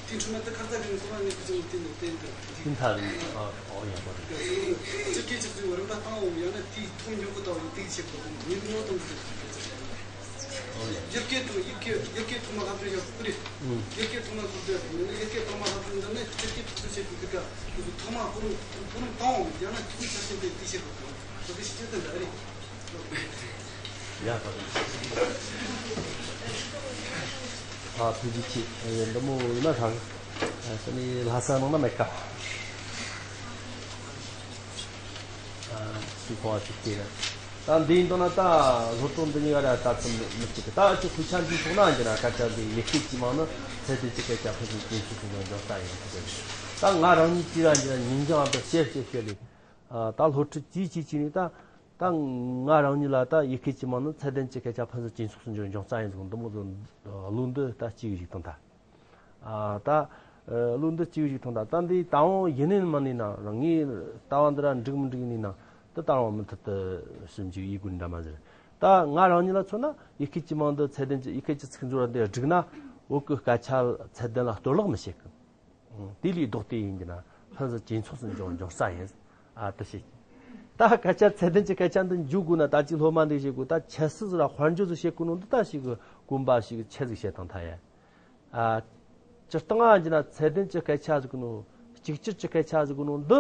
དེ་འཕྲོ་མ་དེ་ཁར་ད་རིང་སོང་ན་ནི་ཁུ་ཅང་བསྟན་འདུག་བསྟན་འདུག་དེ་མཐའ་རིང་ཨ་ཨོ་ཡ་པ་རེད། སྤྱིར་སྐད་ཆ་ཚོའི་རིམ་པ་བཏང་འོང་ཡང་ན་དེའི་ཐོག་མགྱོགས་པོ་ལྟ་བུ་དེ་ཆེད་དུ་ཉིན་མོ་དང་དེ་སྐད་ཆ་བཤད་ན། ཡི་གེ་དང་ཡི་གེ་ཡི་གེ་ཐོག་མ་ལྷག་པའི་ཡག་པོ་རེད། ཡི་གེ་ཐོག་མ་ལྷག་པའི་ཡག་པོ་མིན་ན་ཡི་གེ་ཐོག་མ་ལྷག་པའི་འདི་ནི་སྤྱིར་གྱི་ཐུགས་བྱེད་པའི་གི་ཀ་ཐུགས་ཐོག་མ་གོ་རིམ་གོ་རིམ་བཏང་འོང་ཡང་ན་ཐུགས་ཆ་ཤེས་པའི་དེ་བྱེད་དགོས་དང་དེ་གི་ཤེས་ཀྱི་འདི་འདྲ་རེད། ཡག་པོ་རེད། ཨ་ཐུགས་རྗེ་ཆེ། འདི་མོ་ཡིན་ན་ཧྲང་ཨ་ས་ནི་ལྷ་ས་ནང་ན་མེད་ཀ་ཨ་སུ་ཁོང་ཨ་ཅིག་དེ་རེད། ད་འདི་ཡིན་དོན་ན་ད་སློབ་གྲོགས་འདི་གཉིས་ཀ་ར་ལྟ་ཚུལ་མི་གཅིག་གི་ད་ཨ་ཅོ་ཁུ་ཆ་འདི་སོང་ན་འགྱུར་ན་སྐད་ཆ་འདི་ཡི་གེ་གཅིག་མང་ན་ཚད་ལྡན་གྱི་སྐད་ཆ་ཕུན་སུམ་ཇེ་ཚོགས་སུ་འགྱུར་འགྱུར་ས་ཡིན་ཟེར་གི་ད་ང་རང་ཉིད་ཀྱིས་ར་འགྱུར་ན་ཉིན་རྒྱང་ཨ་ད་བཤད་བཤད་བཤད་ལས་ད་སློབ་ཁྲིད་ཅིག་ཅིག་བྱས་ནས་ད་ད་ང་རང་ཉིད་ལ་ད་ཡི་གེ་གཅིག་མང་ན་ཚད་ལྡན་གྱི་སྐད་ཆ་ཕུན་སུམ་ཇེ་ཚོགས་སུ་འགྱུར་འགྱུར་ས་ཡིན་ཟེར་གི་འདི་མོ་ཟེར་བློ་འདི་ད་གཅིག་གཞིག་དང་ད། ཨ་ད་ཨ་བློ་འདི་གཅིག་གཞིག་ཐོང་ད་ད་འདི་ད་འོང་ཡིན་ནི་མ་ནི་ན་རང་ངའི་ལྟ་བ་འདི་ར་འགྲིག་མི་འགྲིག་ནི་ན་ དེ་ལྟ་རུང་མུ་མཐུད་དུ་ཞིབ་འཇུག་ཡེད་དགོས་འདྲ་མ་ཟེར། ད་ང་རང་ཉིད་ལ་མཚོན་ན་ཡི་གེ་གི་མིང་འདི་ཚད་ལྡན་གྱི་ཡི་གེ་གི་ཚིག་མཛོད་འདི་བསྒྲིགས་ན་བོད་ཀྱི་སྐད་ཆ་ཚད་ལྡན་ལ་གཏོར་བརླག་མི་བྱེད་གི། དེ་ལས་ལྡོག་སྟེ་ཡིན་གྱི་ན་ཕུན་སུམ་ཇེ་ཚོགས་སུ་འགྱུར་འགྱུར་ས་ཡིན། ཨ་དེ་བྱེད་ཀྱི། ད་སྐད་ཆ་ཚད་ལྡན་གྱི་སྐད་ཆ་འདི་འཇུག་དགོས་ན་ད་ཅིག་སློབ་མ་འདི་བྱེད་དགོས། ད་ཁྱད་གསོད་ཟེར་ར་དཔལ་འབྱོར་ཟེར་བྱེད་དགོས་ནོ་འདི་ད་ཞིག་གི་གོམ་པ་ཞིག་ཆེ་ཟིག་བྱེད་དང་ཐ་ཡ། ཨ། སྤྱིར་བཏང་ང་འཇི་ན་ཚད་ལྡན་གྱི་སྐད་ཆ་ཟིག་ནོ། གཅིག་གྱུར་གྱི་སྐད་ཆ་ཟིག་ནོ་འདི།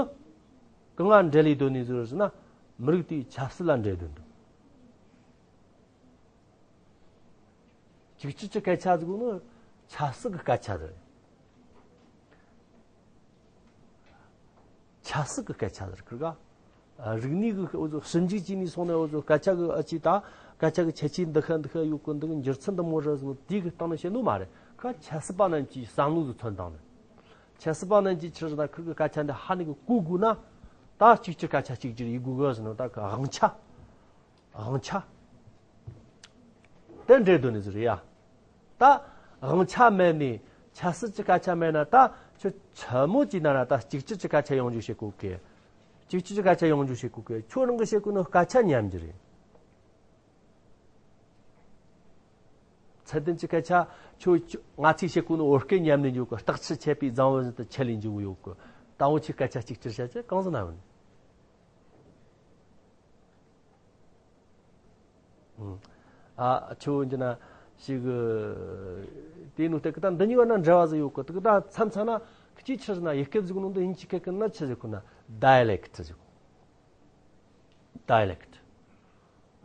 གང་ང་འབྲེལ་ལས་དོན་ནི་ཟིག་ཟེར་ན། མི་རིགས་དེའི་ཆབ་སྲིད་ལ་འབྲེལ་དོན་འདུག་གཅིག་གྱུར་གྱི་སྐད་ཆ་ཟིག་ནོ། ཆབ་སྲིད་ཀྱི་སྐད་ཆ་རེད། ཆབ་སྲིད་ཀྱི་སྐད་ཆ་ཟེར་ཁིར་ག་རིག་གནས་ཀྱི་འུ་ཚོ་ཞིབ་འཇུག་བྱས་ནས་སོང་ནས་འུ་ཚོ་སྐད་ཆ་གི་ཨ་ཅི་ད་སྐད་ཆ་གི་ཁྱད་ཆོས་འདི་ཤ་འདི་ཤ་ཡོད་གི། འདི་གི་འགྱུར་ཚུལ་འདི་མོ་རེད་ཟེར་ནོ་དེ་གི་སྟེང་ནས་བཤད་ནོ་མ་རེད། ཁ་ཆབ་སྲིད་པ་རྣམས་ཀྱིས་བསམ་བློ་ཟིག་ཐོན་བཏང་ནས། ཆབ་སྲིད་པ་རྣམས་ཀྱིས་ཕྱིར་ན་ཁིར་གི་སྐད་ཆ་འདི་ཧ་ནི་གི་གོ་དགོས་ན། ད་གཅིག་གྱུར་སྐད་ཆ་གཅིག་གྱུར་ཡེད་དགོས་གི་ཟེར་ནོ་ད་གི་དབང་ཆ། དབང་ཆ། དེ་འབྲེལ་དོན་ནི་ཟེར་ཡ། ད་དབང་ཆ་མེད་ནས་ཆབ་སྲིད་ཀྱི་སྐད་ཆ་མེད་ན་ད་ཁྱོད་ཆི་མོ་ཅིག་ན་ར་ད་གཅིག་གྱུར་གྱི་སྐད་ཆ་ཡོང་རྒྱུ་བྱེད་དགོས་གི། གཅིག་གྱུར་གྱི་སྐད་ཆ་ཡོང་རྒྱུ་བྱེད་དགོས་གི། ཁྱོད་རང་གི་བཤད་དགོས་ནོ་སྐད་ཆ་ཉམས་རྒྱུ་རེད། ཚད་ལྡན་གྱི་སྐད་ཆ་ཁྱོད་ང་ཚོས་བཤད་དགོས་ནོ་བོད་སྐད་ཉམས་ནས་འཇུག་གི། རྟགས་ཆུ་ཆད་པའི་རྫིང་བུ་བཞིན་དུ་ཆད་ལས་འཇུག་གི་ཡོད་གི། ད་འུ་ཆོས་སྐད་ཆ་གཅིག་གྱུར་བྱ་ཆེད་གང་ཟིག་ན་ཡོད་ནི། ཨ་ཆུ་བོ་འདི་ན་ཞིག་དེ་ནུ་དེ་གི་ད་འདི་གཉིས་བར་ན་འབྲེལ་བ་ཟིག་ཡོད་གི། དེ་གི་ད་མཚམས་མཚམས་ན་གཅིག་ཆི་ཟེར་ན་ཡི་གེ་ཟིག་ནང་དུ་དབྱིན་ཇི་སྐད་གི་ན་ཆི་ཟེར་གོ་ན་dialect་ཟེར་གོ། dialect།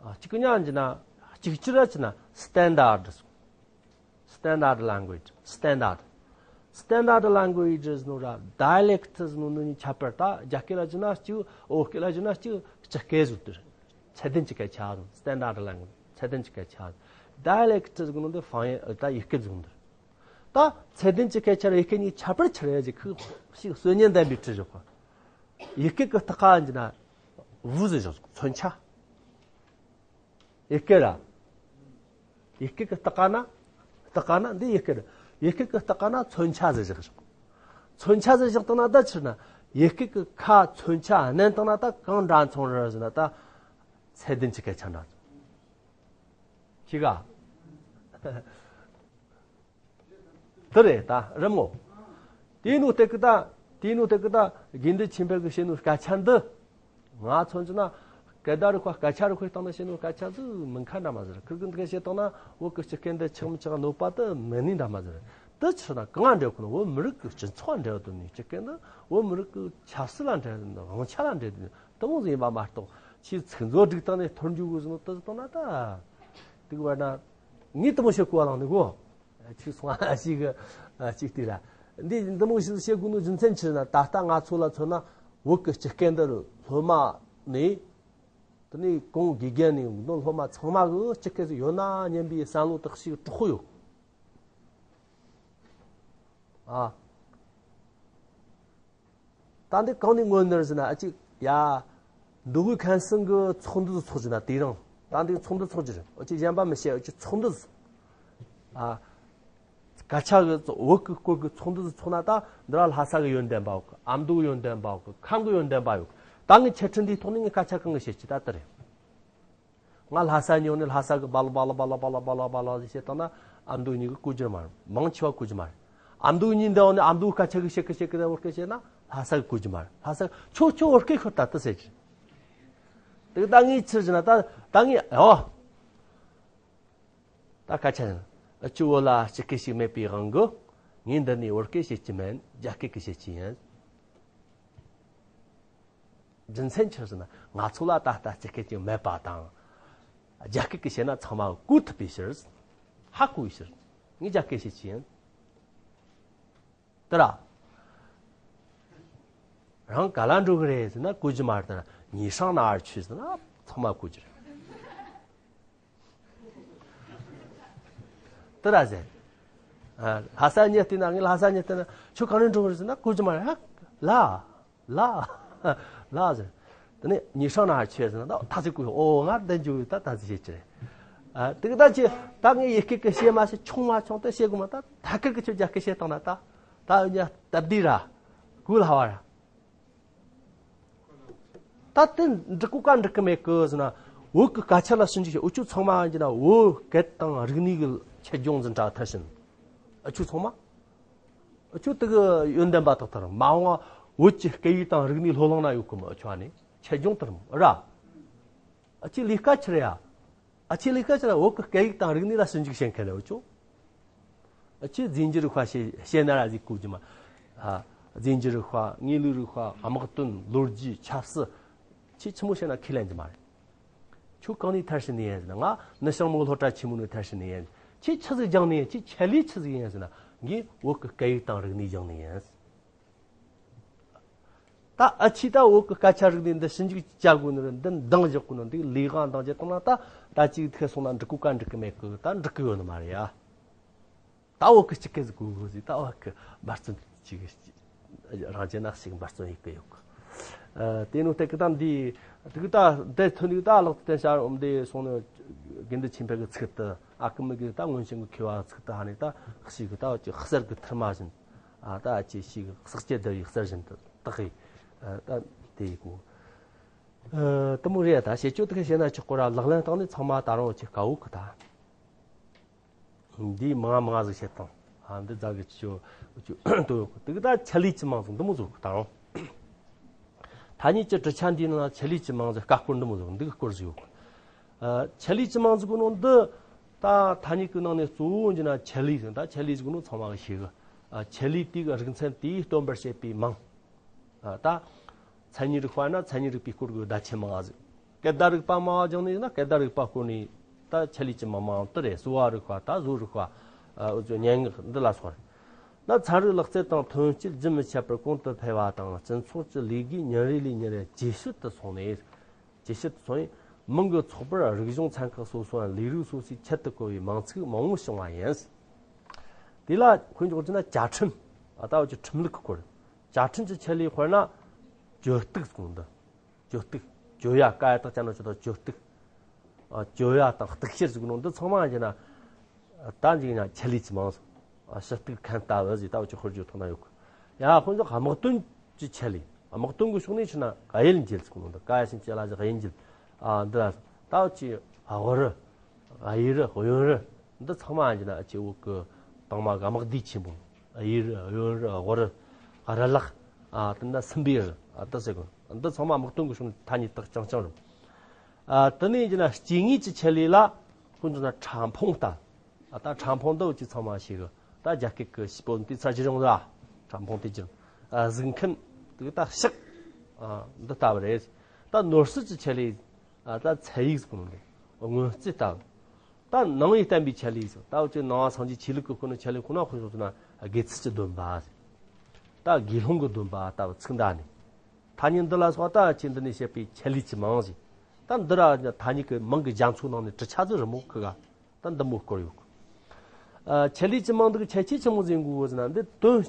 ཨ་གཅིག་གི་ཉག་འདི་ན་གཅིག་གྱུར་ར་ཆི་ན་standard་ཟེར། standard language། standard། standard language་ཟེར་ནོ་ར་dialect་ཟེར་ནོ་ནི་ཁྱད་པར་ད་རྒྱ་སྐད་ལ་བྱས་ན་གཅིག་བོད་སྐད་ལ་བྱས་ན་གཅིག་སྤྱི་སྐད་ཟེར་དུ། ཚད་ལྡན་གྱི་སྐད་ཆ་ཟེར། standard language། ཚད་ལྡན་གྱི་སྐད་ཆ་ཟེར། dialect་ཟེར་ནོ་འདི་方言་ད་ཡི་གེ་ཟེར་འདི། ད་ཚད་ལྡན་གྱི་སྐད་ཆ་ར་ཡི་གེ་གཉིས་ཁྱད་པར་ཆི་རེད་ཟེར་ཁི་ཞིག་གསོན་ཉན་ལྡན་པའི་ཁྲིད་ཞོག་གི། ཡི་གེ་གི་སྟེང་ང་འདི་ན་བུ་ཟེར་ཞོག་མཚོན་ཆ། ཡི་གེ་ར། ཡི་གེ་གི་སྟེང་ང་ན། སྟེང་ང་ན་འདི་ཡི་གེ་ར། ཡི་གེ་གི་སྟེང་ང་ན་མཚོན་ཆ་ཟེར་བཞག་མཚོན་ཆ་ཟེར་བཞག་བཏང་ན་ད་ཕྱིར་ན་ཡི་གེ་གི་ཁ་མཚོན་ཆ་མནན་བཏང་ན་ད་གང་འདྲ་མཚུངས་རེད་ཟེར་ན་ད་ཚད་ལྡན་གྱི་སྐད་ཆ་འདྲ་མཚུངས། ཤེས་ག་དེ་རེད་ད་རི་མོ། དེའི་ནང་དེ་གི་ད། དེའི་ནང་དེ་གི་ད་དགེ་འདུན་ཆོས་འཕེལ་གི་བཤད་ནོ་སྐད་ཆ་འདི། ང་མཚོན་གྱི་ན། སྐད་བརྡ་རིག་པ་སྐད་ཆ་རིག་པའི་སྟེང་ན་བཤད་ནོ་སྐད་ཆ་ཟིག་མི་ཁ་འདྲ་མ་ཟེར། ཁིར་གི་འདི་ག་བཤད་བཏང་ན་བོད་གི་སྤྱི་སྐད་འདི་ཆགས་མི་ཆགས་གནོད་པ་དེ་མི་ནི་འདྲ་མ་ཟེར། དེ་ཕྱིར་ན་གང་འབྲེལ་གོ་ནོ་བོད་མི་རིགས་གི་སྤྱི་ཚོགས་འབྲེལ་དོན་ནི་སྤྱི་སྐད་འདི་བོད་མི་རིགས་གི་ཆབ་སྲིད་ལ་འབྲེལ་དོན་དབང་ཆ་ལ་འབྲེལ་དོན་དེ་མོ་ཟིག་ཡིན་པ་མ་གཏོགས་ཆེས་ཚིག་མཛོད་སྒྲིག་སྟངས་ནས་ཐོར་འཇུག་གི་ཟིན་ནོ་དེ་ཟིག་བཏང་ན་ད། དེ་གི་བར་ན་ངས་དེ་མོ་བཤད་གོ་བ་ལང་ནི་གོ། ཅིག་སོང་ཨ་ཞིག་གི་ཅིག་དེ་ར། འདི་འདི་མོ་ཞིག་བཤད་དགོས་ནོ་རྒྱུ་མཚན་ཕྱིར་ན་ད་ལྟ་ང་ཚོ་ལ་མཚོན་ན་བོད་ཀྱི་སྤྱི་སྐད་འདི་སློབ་མ་ནས་དེ་ནས་གོང་དགེ་རྒན་ནས་འདི་སློབ་མ་ཚང་མ་གི་སྤྱི་སྐད་ཟིག་ཡོད་ན་སྙམ་པའི་བསམ་བློ་དག་ཞིག་དྲག་པོ་ཡོད། ཨ། ད་འདི་གང་ནས་མངོན་ནི་རེད་ཟེར་ན་ཨ་ཅིག་ཡ། མདོ་དབུས་ཁམས་གསུམ་གི་ཚོགས་འདུ་ཚོགས་ཀྱི་ན་དེ་རིང་ད་འདི་ཚོགས་འདུ་ཚོགས་ཀྱི་རེད། ཨ་ཅིག་གཞན་པ་མི་བཤད། ཨ་ཅིག་ཚོགས་འདུ་ཚོགས། ཨ། སྐད་ཆ་གི་བོད་ཀྱི་སྐོར་གྱི་ཚོགས་འདུ་ཚོགས་ན་ད་འདི་ར་ལྷ་ས་གི་ཡོན་ཏན་པ་ཡོད་གི། ཨ་མདོ་གི་ཡོན་ཏན་པ་ཡོད་གི། ཁམས་གི་ཡོན་ཏན་པ་ཡོད་གི། ད་ངས་འཆད་ཁྲིད་འདིའི་ཐོག་ནས་ངས་སྐད་ཆ་གང་གི་བཤད་ཀྱི་ད་ལྟ་རེད། ང་ལྷ་ས་ཉོ་ནས་ལྷ་ས་གི་བ་ལ་བ་ལ་བ་ལ་བ་ལ་བ་ལ་བ་ལ་ཞེས་བཤད་བཏང་ན་ཨ་མདོ་གཉིས་ཀྱིས་གོ་རྒྱུ་མ་རེད། མང་ཆེ་བ་གོ་རྒྱུ་མ་རེད། ཨ་མདོ་གཉིས་འདི་འོ་ནས་ཨ་མདོ་སྐད་ཆ་གི་བཤད་གི་བཤད་གི་ད་བོད་སྐད་བཤད་ན་ལྷ་ས་གི་གོ་རྒྱུ་མ་རེད། ལྷ་ས་ཁྱོད་ཁྱོད་བོད་སྐད་ཤོད་ད་ལྟ་ཟེར་གི། དེ་ད་ངས་ཕྱིར་བྱས་ན་ད་ད་ངས་ཨོ། ད་སྐད་ཆ་ཡིན། ཨ་ཅོ་བོད་ལ་སྤྱི་སྐད་ཞིག་མེད་པའི་དབང་གིས་ངས་འདི་ནས་བོད་སྐད་བཤད་ཀྱི་མིན། རྒྱ་སྐད་ཀྱིས་བཤད་ཀྱི་ཡིན། རྒྱུ་མཚན་ཆི་ཟེར་ན་ང་ཚོ་ལ་ད་ལྟ་སྤྱི་སྐད་ཅིག་མེད་པ་དང་། རྒྱ་སྐད་ཀྱིས་བཤད་ན་ཚང་མ་གོ་ཐུབ་པའི་ཕྱིར། ཧ་གོ་བའི་ཕྱིར། ངས་རྒྱ་སྐད་བཤད་ཀྱི་ཡིན། དེ་ར། རང་ག་ལ་འགྲོ་གི་རེད་ཟེར་ན་གོ་རྒྱུ་མ་རེད། དེ་ར་ཉི་ཧྲང་ན་ཨར་ཆུ་ཟེར་ན་ཚང་མ་གོ་རྒྱུ་རེད། དེ་ར་ཟེར། ཨ། ལྷ་ས་ཉིད་བལྟས་ན། ངས་ལྷ་ས་ཉིད་བལྟས་ན་ཁྱོད་ག་ནས་འགྲོ་གི་རེད་ཟེར་ན་གོ་རྒྱུ་མ་རེད། ཧ། ལ། ལ། ལ་ཟེར། དེ་ནས་ཉི་ཧྲང་ན་ཨར་ཆུ་ཟེར་ན་ད་ཐ་ཚིག་གོ། ཨོ་ང་འདི་འཇུ་ད་ཐ་ཚིག་བཤད་ཀྱི་རེད། ཨ། དེ་གི་ད་ཅི་ད་ངས་ཡི་གེ་གི་བཤད་མ་བཤད་ཆུང་མ་ཆུང་དེ་བཤད་དགོས་མ། ད་ཐད་ཀར་གི་ཁྱོད་རྒྱ་སྐད་བཤད་བཏང་ན་ད་ད་ཡོད་ཉ་སྟབས་བདེ་ར་གོ་སླ་བ་ར། ད་དེ་འགྲིག་གོ་ག་འགྲིག་གི་མེད་གི་ཟེར་ན། བོད་ཀྱི་སྐད་ཆ་ལ་ཞིབ་འཇུག་བྱེད། འུ་ཆོ་ཚང་མ་ཡིན་ན་བོད་སྐད་དང་རིག་གནས་ཀྱི་ཆེད་སྦྱོང་འཛིན་གྲྭ་མཐར་ཕྱིན། འུ་ཆོ་ཚང་མ། འུ་ཆོ་དེ་གི་ཡོན་ཏན་པ་དག་ལྟར་མ་འོངས་བོད་ཀྱི་སྐད་ཡིག་དང་རིག་གནས་སློབ་གླིང་ན་ཡོད་གི་མོ། འུ་ཆོ་ཨ་ནི་ཆེད་སྦྱོང་ལྟར་མོ་ར། ཨ་ཆེ་ལས་ཀ་ཆི་རེད་ཡ། ཨ་ཆེ་ལས་ཀ་ཆི་རེད། བོད་ཀྱི་སྐད་ཡིག་དང་རིག་གནས་ལ་ཞིབ་འཇུག་བྱེད་མཁན་རེད། འུ་ཆོ། ཨ་ཆེ་རྫས་འགྱུར་རིག་པ་ཤེས་ཤེས་ན་ར་ཟིག་གོ་རྒྱུ་མ། ཨ། རྫས་འགྱུར་རིག་པ། དངོས་ལུགས་རིག་པ། དམག་དོན། ལོ་རྒྱུས། ཆབ་སྲིད། ཆེ་ཆི་མོ་བཤད་ན་ཁས་ལེན་གྱི་མ་རེད། ཁྱོད་གང་ནས་མཐར་ཕྱིན་ནས་ཡིན་ཟེར་ན། ང་ནི་ཞང་མོ་སློབ་གྲྭ་ཆེན་མོ་ནས་མཐར་ཕྱིན་ནས་ཡིན། ཁྱེད་ཆི་ཟིག་སྦྱངས་ནས་ཡིན། ཁྱེད་ཆེད་ལས་ཆི་ཟིག་ཡིན་ཟེར་ན། ངས་བོད་ཀྱི་སྐད་ཡིག་དང་རིག་གནས་སྦྱངས་ནས་ཡིན། ད་ཨ་ཆི་ད་བོད་ཀྱི་སྐད་ཆ་རིག་གནས་འདི་ཞིབ་འཇུག་བྱ་དགོས་ནི་རེད། འདི་འདང་བཞག་དགོས་ནི། འདི་ལས་ཀ་འདང་བྱེད་བཏང་ན་ད་ད་ཅིག་ཐེ་སོང་ན་འགྲིག་གོ་ག་འགྲིག་གི་མེད་གི། ད་འགྲིག་གི་ཡོད་ནི་མ་རེད་ཡ། ད་བོད་གི་སྤྱི་སྐད་ཟིག་གོ་གོ་ཟིག་ད་བོད་གི་འབད་བརྩོན་ཅིག་རང་རྒྱལ་ན་ཞིག་འབད་བརྩོན་ཡེད་གི་ཡོད་གི། ཨ། དེ་ནོ་དེ་གི་ད་འདི་དེ་གི་ད་འདི་ཐོན་དེ་གི་ད་ལག་ཏུ་བསྟན་ཤར་འོམ་དེ་སོང་ནི། དགེ་འདུན་ཆོས་འཕེལ་གི་ཚིག་ཏུ། ཨ་ཁུ་མི་གི་ད་སྔོན་བྱོན་གི་མཁས་པ་ཚིག་ཏུ་ཧ་ནི་ད་ཞིག་གི་ད་བོད་ཀྱི་གསེར་གི་ཐུར་མ་བཞིན། ཨ། ད་ཅི་ཞིག་གསེར་གྱི་ཟླ་བའི་གསེར་བཞིན་དུ་དག་གི། ཨ། ད་དེ་ཡི་གོ། ཨ། དེ་མོ་རེད། ད་བྱེད་སྤྱོད་དེ་གི་བྱེད་ན་ཆོག་གོ་ར། ལག་ལེན་བསྟར་ནི་ཚང་མ་ད་རུང་ཅིག་དཀའ་བོ་གི་ད། འདི་མང་མང་ཟིག་བཤད་དང་། ཨ། འདི་རྫ་གི་ཆོ་ཆོ་དོ་ཡོད་གི། དེ་གི་ད་ཆེད་ལས་ཅི་མང་ཟིག་འདི་མོ་ཟིག་གི་ད་རུང་། ཐ་སྙད་ཀྱི་གྲུབ་ཆ་འདིའི་ནང་ཆེད་ལས་ཅི་མང་ཟིག་ཀ་སྐོར་འདི་མོ་ཟིག་འདི་གི་སྐོར་ཟིག་ཡོད་གི། ཨ། ཆེད་ལས་ཅི་མང་ཟིག་གི་ནང་འདི། ད་ཐ་སྙད་ཀྱི་ནང་ནས་གཙོ་བོ་འཇི་ན་ཆེད་ལས་ཟིག་ད་ཆེད་ལས་ཟིག་གི་ནང་ཚང་མ་གི་ཤེས་གི། ཨ། ཆེད་ལས་དེ་གི་རིག་མཚན་དེས་སྟོན་པར་བྱེད་པའི་མིང་། ཨ། ད་མཚན་ཉིད་རིག་པ་ན་མཚན་ཉིད་རིག་པའི་སྐོར་གྱི་བརྡ་ཆད་མང་ཟིག་སྐད་བརྡ་རིག་པ་མང་སྦྱངས་ནས་ན་སྐད་བརྡ་རིག་པ་སྐོར་ནས་ད་ཆེད་ལས་ཀྱི་མང་མང་དེ་རེད། གསོ་བ་རིག་པ། ད་བཟོ་རིག་པ། ཨ། འུ་ཚོ་སྙན་ངག་འདི་ལ་སོགས་རེད། ན་ཚན་རིག་ལག་རྩལ་དང་ཐོན་སྐྱེད་རྒྱུན་མི་ཆད་པར་གོང་དུ་འཕེལ་བ་དང་། སྤྱི་ཚོགས་ཀྱི་ལས་བགོས་ཉིན་རེ་ལས་ཉིན་རེ་ཇེ་ཞན་དུ་སོང་ནས། ཇེ་ཞིབ་ཏུ་སོང་བས། མིང་གི་ཚོགས་པར་རིག་གཞུང་ཚན་ཁག་སོ་སོའམ་ལས་རིགས་སོ་སོའི་ཆེད་དུ་བཀོད་པའི་མིང་ཚིག་མང་བོ་བྱུང་བ་ཡིན། དེ་ལ་དཔེ་འཇོག་རྒྱུ་ན་བཅའ་ཁྲིམས། ཨ། ད་བོད་ཀྱི་ཁྲིམས་ལུགས་ཀྱི་སྐོར། བཅའ་ཁྲིམས་ཀྱི་ཆེད་ལས་དཔེར་ན། གྱོད་གཏུག་ཟེར་གོ་ནོ་འདི། གྱོད་གཏུག་གྱོད་ཡ་ཀ་ཡ་བཏགས་ཅ་ན་གྱོ་ད་གྱོད་གཏུག་ཨ། གྱོད་ཡ་དང་གཏུག་བཤེར་ཟེར་གོ་ནོ་འདི་ཚང་མ་ཡིན་ན། ད་འཇིག་ན་ཆེད་ལས་ཀྱི་མིང་ཟིག་ཨ། ཞུ་གཏུག་མཁན་ལྟ་བུ་ཟིག་ད་བོད་ཀྱི་དཔེར་བརྗོད་ཐོག་ན་ཡོད་གི། ཡ། དཔེ་འཇོག་དམག་དོན་གྱི་ཆེད་ལས། དམག་དོན་གྱི་ཕྱོགས་ནས་ཕྱིན་ན་གཡུལ་འགྱེད་ཟེར་གོ་ནོ་འདི། ཀ་ཡ་ཞབས་ཀྱུ་ཡ་ལ་ཞབས་གཡུལ་འགྱེད། ཨ། འདི་ལ་ད་བོད་ཀྱི་དབུ་རུ། གཡས་རུ། གཡོན་རུ། འདི་ཚང་མ་ཡིན་ན་ཨ་ཆེ་བོད་ཀྱི་དང་མ་གི་དམག་སྡེ་ཆེན་པོ། གཡས་རུ། གཡོན་རུ། དབུ་རུ། རུ་ལག་ཨ། དེ་ན་སྲིན་པོའི་རུ། ཨ། དེ་ཟེར་གོ། འདི་ཚང་མ་དམག་དོན་གྱི་ཕྱོགས་ནས་ཐ་སྙད་དག་རྐྱང་རྐྱང་རེད། ཨ། དེ་ནས་ཡིན་ན་སྐྱེ་དངོས་ཀྱི་ཆེད་ལས་ལ་དཔེ་འཇོག་ན་ཕྲ་ཕུང་ལྟ། ཨ། ད་ཕྲ་ཕུང་འདི་བོད་ཀྱི་ཚང་མ་ཤེས་གི། ད་རྒྱ་སྐད་ཀྱི་ཤེས་པོ་འདི་ཚ་ཇི་རིང་ལ་ཕྲ་ཕུང་དེ་ཅི། ཨ། གཟུགས་མཁན་དེ་ད་ཕྱག་ཨ། འདི་ལྟ་བུ་རེད། ད་ནོར་སྲིད་ཀྱི་ཆེད་ལས། ཨ། ད་ཚད་ཡིག་ཟེར་གོ་ནོ་འདི་སྔོན་རྩིས་ལྟ་བུ། ད་ནང་པའི་བསྟན་པའི་ཆེད་ལས་ཟེར། ད་བོད་ཀྱི་ནང་པ་སངས་རྒྱས་ཆོས་ལུགས་ཀྱི་སྐོར་ནས་ཆེད་ལས་ཁོ་ན་དཔེ་འཇོག་ན་དགེ་ཚུལ་གྱི་སྡོམ་པ་ཟེར། ད་དགེ་སློང་གི་སྡོམ་པ་ལྟ་བུ་ཚིག་འདྲ་ནི། ཐ་སྙད་འདི་ལ་སོགས་ད་ཆེད་འདི་ནས་བཤད་པའི་ཆེད་ལས་ཀྱི་མིང་ཟིག་ད་འདི་ར་ཐ་སྙད་ཀྱི་མིང་གི་རྒྱ་མཚོ་ནང་ནས་གྲུབ་ཆ་ཟིག་རེད་མོ་ཁི་ག་ད་འདི་མོ་སྐོར་ཡོད་གི། ཨ། ཆེད་ལས་ཀྱི་མིང་འདི་གི་ཁྱད་ཆོས་ཆི་མོ་ཟིག་ཡིན་དགོས་ཟེར་ན། འདི་དོན།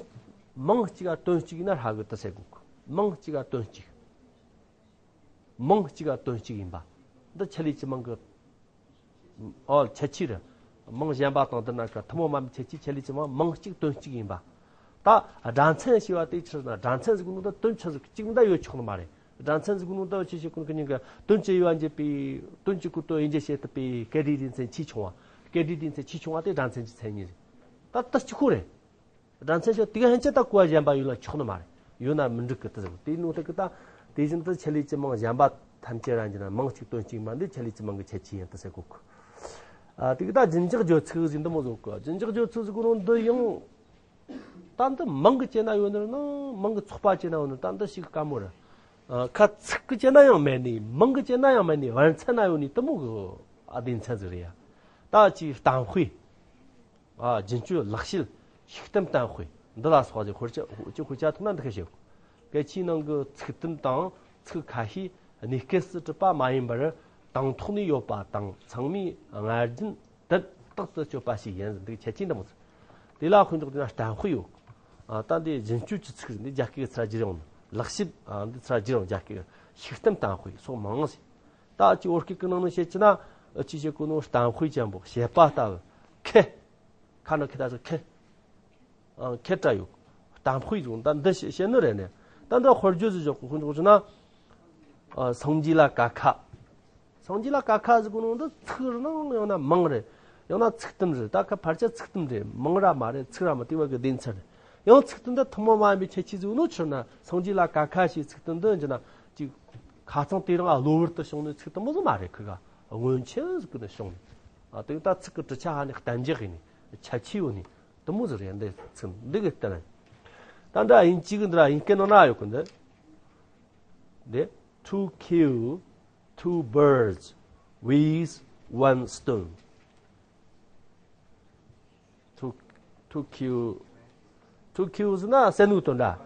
མིང་གཅིག་ག་དོན་གཅིག་ཡིན་ན་ཧྲ་གི་དེ་ཟེར་དགོས་གི། མིང་གཅིག་ག་དོན་གཅིག་མིང་གཅིག་ག་དོན་གཅིག་ཡིན་པ། འདི་ཆེད་ལས་ཀྱི་མིང་གི། ཨོ། ཁྱད་ཆོས་རེད། མིང་གཞན་པ་དང་བསྡུར་ན་ཀ་ཐུན་མོང་མ་ཡིན་པའི་ཁྱད་ཆོས། ཆེད་ལས་ཀྱི་མིང་མིང་གཅིག་དོན་གཅིག་ཡིན་པ། ད་སྒྲ་མཚན་ཞེས་པ་དེ་ཆི་ཟེར་ན། སྒྲ་མཚན་ཟེར་གོ་ནོ་ད་དོན་ཆི་ཟིག་གཅིག་མ་ད་ཡོད་ཆོག་ནི་མ་རེད། སྒྲ་མཚན་ཟེར་གོ་ནོ་ད་ཆི་ཟེར་གོ་ནོ་གི་ཉིན་གི་དོན་གྱི་དབྱེ་བ་འབྱེད་པའི། དོན་གྱི་སྐོར་དུ་དབྱེ་འབྱེད་བྱེད་ཐུབ་པའི་སྐད་སྒྲའི་སྡེ་ཚན་ཆེས་ཆུང་བ། སྐད་སྒྲའི་སྡེ་ཚན་ཆེས་ཆུང་བ་དེ་སྒྲ་མཚན་གྱི་མཚན་ཉིད་རེད། ད་ད་གཅིག་པོ་རེད། སྒྲ་མཚན་ཞེས་དེ་ག་ཧན་ཆད་ད་གོ་བ་གཞན་པ་ཡོད་ན་ཆོག་ནི་མ་རེད། ཡོད་ན་མི་འགྲིག་གི་དེ་ཟེར། དེ་ནོ་དེ་གི་ད་དེ་བཞིན་དུ་ཆེད་ལས་ཀྱི་མིང་གཞན་པ་ཐམས་ཅད་རང་གི་ན་མིང་གཅིག་དོན་གཅིག་མ་འདི་ཆེད་ལས་ཀྱི་མིང་གི་ཁྱད་ཆོས་ཡིན་དུ་ཟེར་གོ་གི། ཨ། དེ་གི་ད་རྒྱུན་འཇོག་བརྗོད་ཚིག་ཟིག་འདི་མོ་ཟིག་གི། རྒྱུན་འཇོག་བརྗོད་ཚིག་ཟིག་གི་ནོ་འདི་ཡང་ད་འདི་མིང་གི་བྱས་ན་ཡོད་ནི་རེད་ན་མིང་གི་ཚོགས་པ་བྱས་ན་ཡོད་ནི་ད་འདི་ཞིག་དཀའ་མོ་རེད། ཨ། ཁ་ཚིག་གི་བྱས་ན་ཡང་མེད་ནི། མིང་གི་བྱས་ན་ཡང་མེད་ནི། བར་མཚན་ན་ཡོད་ནི་དེ་མོ་གི་ཨ་སྡེ་ཚན་ཟིག་རེད་ཡ། ད་ཅིག་གཏམ་དཔེ། ཨ། རྒྱུན་སྤྱོད་ལེགས་བཤད། ཤུགས་བསྟན་བསྟན་དཔེ་འདི་ལ་སོགས་ཀྱི་དཔེར་ཆ་ཅི་དཔེར་ཆ་ཐོག་ན་འདི་ཁ་ཤས། སྐད་ཆའི་ནང་གི་ཚིག་དོན་དང་ཚིག་ཁ་ཤས་གནས་སྐབས་སུ་གྲུབ་པ་མ་ཡིན་པར་དང་ཐོག་ནས་ཡོད་པ་དང་ཚང་མས་སྔར་རྒྱུན་དུ་རྟག་ཏུ་སྤྱོད་པ་ཞིག་ཡིན་ཟེར། འདི་ཁྱད་ཆོས་འདི་མོ་ཟིག་དེ་ལ་དཔེ་འཇོག་དུས་ན་བསྟན་དཔེ་ཡོད། ཨ། ད་འདི་རྒྱུན་སྤྱོད་ཀྱི་ཚིག་རེད། འདི་རྒྱ་སྐད་ཀྱི་ཚུར་བསྒྱུར་ཡོང་ནི། ལེགས་བཤད། ཨ། འདི་ཚུར་བསྒྱུར་ཡོང་རྒྱ་སྐད་ཀྱི། ཤུགས་བསྟན་བསྟན་དཔེ་སོགས་མང་ཞིག་ད་ཅི་བོད་སྐད་ཀྱི་ནང་ནས་བཤད་ཀྱི་ན་ཅི་བྱེད་གོ་ནོ། བསྟན་དཔེ་ཅན་པོ་བཤད་པ་ལྟ་བུ། ཁེ། ཁ་ན་ཁེ་ད་ཟེར་ཁེ། ཨང་། ཁེ་ཏྲ་ཡོད། བསྟན་དཔེ་ཟེར་ད་འདི་བཤད་བཤད་ནི་རེད་ནས། ད་འདི་དཔེར་བརྗོད་ཟིག་འཇོག་གོ་ཁོ་འཇོག་ཟེར་ན། ཨ། སངས་རྒྱས་ལ་ཀ་ཁ། སངས་རྒྱས་ལ་ཀ་ཁ་ཟེར་གོ་ནོ་འདི་ཚིག་རེད་ན་ཡང་ན་མིང་རེད། ཡང་ན་ཚིག་དུམ་རེད། ད་ཁ་ཕལ་ཆེར་ཚིག་དུམ་རེད། མིང་ར་མ་རེད། ཚིག་ར་མ་དེ་བ་གི་སྡེ་ཚན་རེད། ཡང་ཚིག་དུམ་འདི་ཐུན་མོང་མ་ཡིན་པའི་ཁྱད་ཆོས་ཟིག་ནོ་ཆི་རེད་ན། སངས་རྒྱས་ལ་ཀ་ཁ་ཞེས་ཚིག་དུམ་འདི་འཇི་ན་ཅིག་ཁ་ཚང་དེ་རིང་གློ་བུར་དུ་བྱུང་ནས་ཚིག་དུམ་མོ་ཟིག་མ་རེད། ཁི་ག་སྔོན་ཆད་ཟིག་གི་ནས་བྱུང་ནས། ཨ། དེ་ད་ཚིག་གི་གྲུབ་ཆ་ཧ་ནས་གཏན་འཇགས་ཡིན་ནས་ཁྱད་ཆོས་ཡོད་ནས་དུམ་མོ་ཟིག་རེད། འདི་ཚིག་འདི་གི་སྟེང་ད་འདྲ་དབྱིན་ཇི་གི་འདི་ར་དབྱིན་སྐད་ནང་ན་ཡོད་གི་འདི། འདི། To kill two birds with one stone. To, to kill, to kill ཟེར་ན་བསད་ནོ་དོན་འདྲ།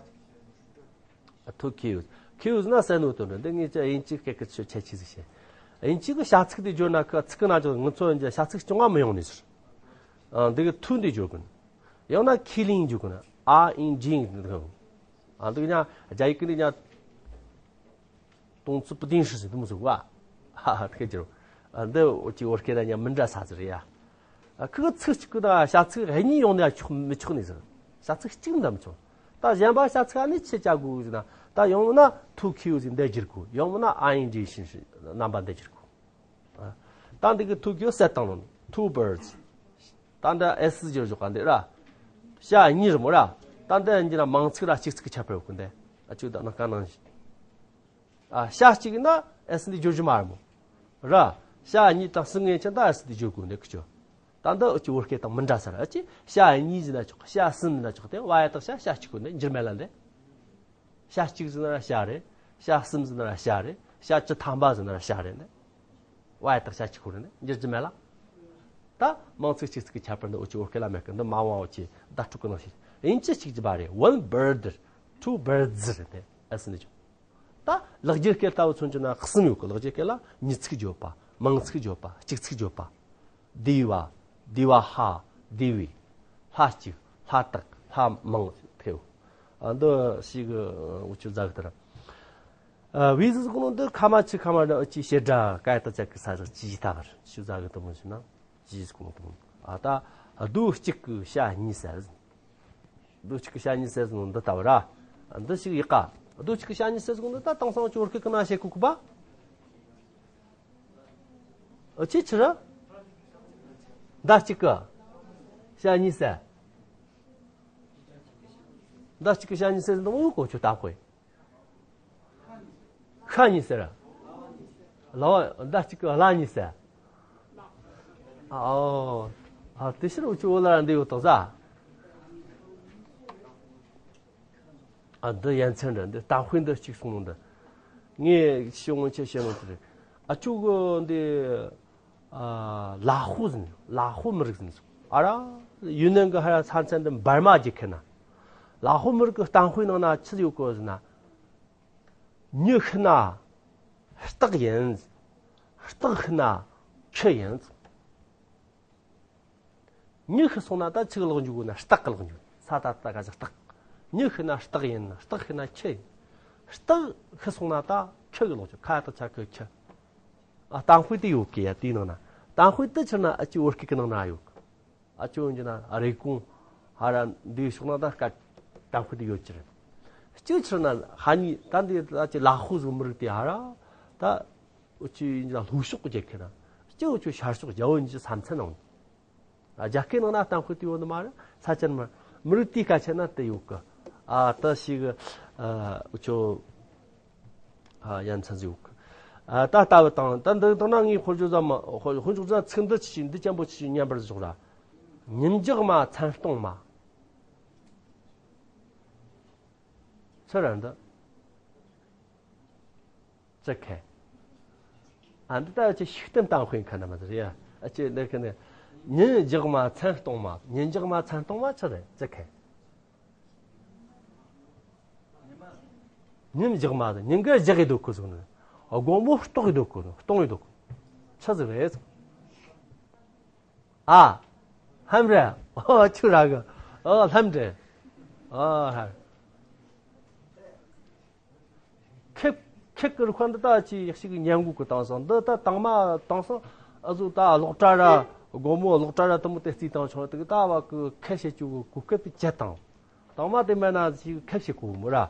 To kill, kill ཟེར་ན་བསད་ནོ་དོན་འདྲ། འདི་ངས་ཅི་དབྱིན་ཇི་སྐད་ཀྱི་ཆོས་ཁྱད་ཆོས་ཟིག་བཤད། དབྱིན་ཇི་གི་བྱ་ཚིག་དེ་བརྗོད་ན་ཁི་ཚིག་གི་ནང་ཅི་ངུ་ཚོ་འཇི་བྱ་ཚིག་རྐྱང་བ་མི་ཡོང་ནི་ཟེར། ཨ། འདི་གི་to འདི་བརྗོད་གི་ཡང་ན་killing འཇུག་གི་ན་ing འདུག་ཨ། འདི་ཉ་རྒྱ་ཡིག་གི་འདི་ཉ་动词不定式ཟེར་དུ་མི་ཟུག་བ། ཧ་ཧ། ཐེ་ཅིར། ཨ། འདི་འུ་ཅི་བོད་སྐད་ལ་ཉ་མི་འདྲ་ས་ཟེར་ཡ། ཨ། ཁི་གི་ཚིག་གཅིག་གི་ད་བྱ་ཚིག་གཉིས་ཡོང་ནས་ཆོག་མི་ཆོག་ནི་ཟེར། བྱ་ཚིག་གཅིག་འདྲ་མི་ཆོག་ད་གཞན་པ་བྱ་ཚིག་ཨ་ནི་ཆི་བྱ་དགོས་ཟེར་ན། ད་ཡང་ན་to kill ཟེར་འདི་བསྒྱུར་དགོས། ཡང་ན་ing ཞིག་རྣམ་པ་འདི་བསྒྱུར་དགོས། ད་འདི་གི་to kill བསད་བཏང་ནོ། Two birds. ད་འདི་s བསྒྱུར་བཞག་ག་འདི་ར། བྱ་གཉིས་རེད་མོ་ར། ད་འདི་འདི་ན་མིང་ཚིག་ར་གཅིག་ཚིག་གི་ཁྱད་པར་ཡོད་གི་འདི། ཨ། ཅིག་ད་ནང་ཀ་ནང་བཞིན། ཨ། བྱ་གཅིག་ན་s འདི་བསྒྱུར་རྒྱུ་མ་རེད་མོ། ར། བྱ་གཉིས་དང་གསུམ་ངེས་ཅན་ད་s འདི་བསྒྱུར་དགོས་འདི་ཁི་ཆོ། ད་འདི་འུ་ཅི་བོད་སྐད་དང་མི་འདྲ་ས་ར། ཨ་ཅི་བྱ་གཉིས་ཟེར་ན་ཆོག་བྱ་གསུམ་ཟེར་ན་ཆོག་དེ་བ་ཡ་དག་བྱ་བྱ་གཅིག་གོ་འདི་འགྱུར་མེད་ལ་འདི། བྱ་གཅིག་ཟེར་ན་ར་བྱ་རེད། བྱ་གསུམ་ཟེར་ན་ར་བྱ་རེད། བྱ་བཅུ་ཐམ་པ་ཟེར་ན་ར་བྱ་རེད་ནི། བ་ཡ་དག་བྱ་གཅིག་ཁོ་རེད་ནི། འགྱུར་རྒྱུ་མེད་ལ། ད་མིང་ཚིག་གཅིག་ཚིག་གི་ཁྱད་པར་འདི་འུ་ཅི་བོད་སྐད་ལ་མེད་གི། འདི་མ་འོངས་པ་འུ་ཅི་བརྡ་སྤྲོད་གི་ནང་བཞིན་དབྱིན་ཇི་གཅིག་གྱུར་པ་རེད། One bird, two birds རེད་དེ། ཨ་སི་ནི་ཅོ། ད་ལེགས་སྦྱར་སྐད་ལྟ་བུ་མཚོན་རྒྱུ་ན་གསུམ་ཡོད་གི། ལེགས་སྦྱར་སྐད་ལ་མྱི་ཚིག་བརྗོད་པ། མིང་ཚིག་བརྗོད་པ། གཅིག་ཚིག་བརྗོད་པ། དེ་བ། དེ་བ་ཧ། དེ་བའི། ལྷ་གཅིག་ལྷ་དག་ལྷ་མང་ཕེའུ། ཨ། འདི་ཞིག་འུ་ཆོ་ཟ་གི་དེ་ར། ཨ། བི་ཟི་གོ་ནོ་འདི་ཁ་མ་ཆི་ཁ་མ་འདྲ་ཨུ་ཅི་བྱེད་འདྲ་སྐད་དག་ཅག་གི་ས་ཟིག་ཅི་ཞིག་ལྟ་བར་ཞུ་ཟ་གི་དུ་མོ་ཞུ་ན་ཅི་ཞིག་གོ་ནོ་དུ་མོ། ཨ། ད་རྡོ་གཅིག་གི་བྱ་གཉིས་ཟེར། རྡོ་གཅིག་གི་བྱ་གཉིས་ཟེར་ནོ་འདི་ལྟ་བུ་ར། འདི་ཞིག་ཡག་ག་རྡོ་གཅིག་གི་བྱ་གཉིས་ཟེར་ནོ་འདི་ད་དེང་སང་ཅོ་བོད་སྐད་ཀྱི་ནང་བཤད་གོ་གི་པ། ཨ། ཅི་ཕྱིར། མདའ་གཅིག་གི་བྱ་གཉིས་ཟེར། མདའ་གཅིག་གི་བྱ་གཉིས་ཟེར་འདི་མོ་གོ་ཆོད་ད་ཁོས། ཤ་གཉིས་ཟེར། ལ་བ་མདའ་གཅིག་གི་བླ་གཉིས་ཟེར། ཨོ། ཨ། དེ་ཕྱིར་འུ་ཆོ་བོད་ལ་འདི་ཡོད་དོ་ཟ། ཨ། འདི་ཡ་མཚན་འདྲ། འདི་གཏམ་དཔེ་འདི་གཅིག་གསུང་ནོ་འདི། ངས་ཤོད་སྔོན་ཆད་བཤད་ནོ་དེ་རེད། ཨ་ཅོ་གི་འདི། ཨ། ལ་ཧོ་ཟེར་ནི། ལ་ཧོ་མི་རིགས་ཟེར་ནི། ཨ་ར། ཡུན་ནན་གི་ཧ་ར་ས་མཚན་འདི་འབར་མ་རྒྱལ་ཁབ་ན། ལ་ཧོ་མི་རིགས་གི་གཏམ་དཔེ་ནང་ན་ཆི་ཡོད་གི་ཟེར་ན། མྱི་ཤི་ན་སྟག་ཡིན། སྟག་ཤི་ན་ཁྱི་ཡིན། མྱི་ཤི་སོང་ན་ད་ཆི་གི་ལོག་འཇུག་དགོས་ན་སྟག་གི་ལོག་འཇུག་ས་ད་ད་ག་ཅིག་སྟག་མྱི་ཤི་ན་སྟག་ཡིན། སྟག་ཤི་ན་ཁྱི་ཡིན། སྟག་ཤི་སོང་ན་ད་ཁྱི་གི་ལོག་འཇུག་ཁ་ད་ཆ་གི་ཁྱི། ཨ། གཏམ་དཔེ་དེ་ཡོད་གི་ཡ། དེའི་ནང་ན་གཏམ་དཔེ་དེ་ཕྱིར་ན་ཨ་ཅི་བོད་སྐད་ཀྱི་ནང་ན་ཡོད་གི། ཨ་ཅོ་འཇི་ན་རེ་གུང་ཧ་ར་འདི་ཕྱོགས་ན་ད་སྐད་གཏམ་དཔེ་དེ་ཡོད་ཀྱི་རེད། གཅིག་ཕྱིར་ན་ཧ་ནི་ད་འདི་ད་ཅི་ལ་ཧོ་ཟིག་མི་རིགས་དེ་ཧ་ར་ད། འུ་ཆོ་ཡིན་ལ་ལྷོ་ཕྱོགས་ཀྱི་རྒྱལ་ཁབ་ར། སྤྱི་འུ་ཆོ་ཤར་ཕྱོགས་རྒྱལ་པོ་ཡིན་གྱི་ས་མཚན་ནང་། ཨ། རྒྱ་སྐད་ནང་ན་གཏམ་དཔེ་དེ་ཡོད་ནི་མ་རེད། ས་ཆ་ནི་མ་རེད། མི་རིགས་དེའི་སྐད་ཆ་ན་དེ་ཡོད་གི། ཨ། ད་ཞིག་ཨ། འུ་ཆོ། ཨ། ཡ་མཚན་ཟིག་ཡོད་གི། ཨ། ད་ལྟ་བུ་དང་ད་འདི་དང་ན་ངའི་དཔེར་བརྗོད་ཟ་མ་དཔེར་བརྗོད་ཟ་ཚིག་འདི་ཆི་འདི་ཅན་པོ་ཆི་མཉམ་པར་བཞག་ར། ཉིན་འཇག་མ་མཚན་གཏོང་མ། ཚུར་ར་འདི། ཅི་ཁེ། ཨ། འདི་ལྟ་ཅི་ཤུགས་ལྡན་གཏམ་དཔེ་ཁ་ན་མ་ཟེར་ཡ། ཨ་ཅེ་འདི་ཁ་ནས། ཉིན་འཇག་མ་མཚན་གཏོང་མ། ཉིན་འཇག་མ་མཚན་གཏོང་མ་ཆི་རེད། ཅི་ཁེ། ཉིན་འཇག་མ་ཟེར་ཉིན་གི་འཇག་གི་འདུག་གི་ཟེར་ནས། དགོང་མོ་གཏོང་གི་འདུག་གི། གཏོང་གི་འདུག་གི། ཆི་ཟིག་རེད། ཨ། ལྷམ་རེད། ཨོ་ཆུ་ར་གི། ཨོ་ལྷམ་རེད། ཨོ་ཧ། ཁེབ་ཁེབ་ཀྱི་རུ་ཁ་འདི་ད་ཅི་ཡག་ཤིག་ཉན་གོ་གི། དེང་སང་འདི་ད་དང་མ་དེང་སང་ཨ་ཟུ་ད་གློག་དྲ་ར་དགོང་མོ་གློག་དྲ་ར་དུ་མོ་དེ་རྩིས་བཏང་ཆོག་དེ་གི་ད་བ་གི་ཁེབ་བྱེད་ཆུ་གི་གོ་སྐབས་བཅད་དང་། དང་མ་དེ་མེད་ན་ཞིག་ཁེབ་བྱེད་གོ་མོ་ར།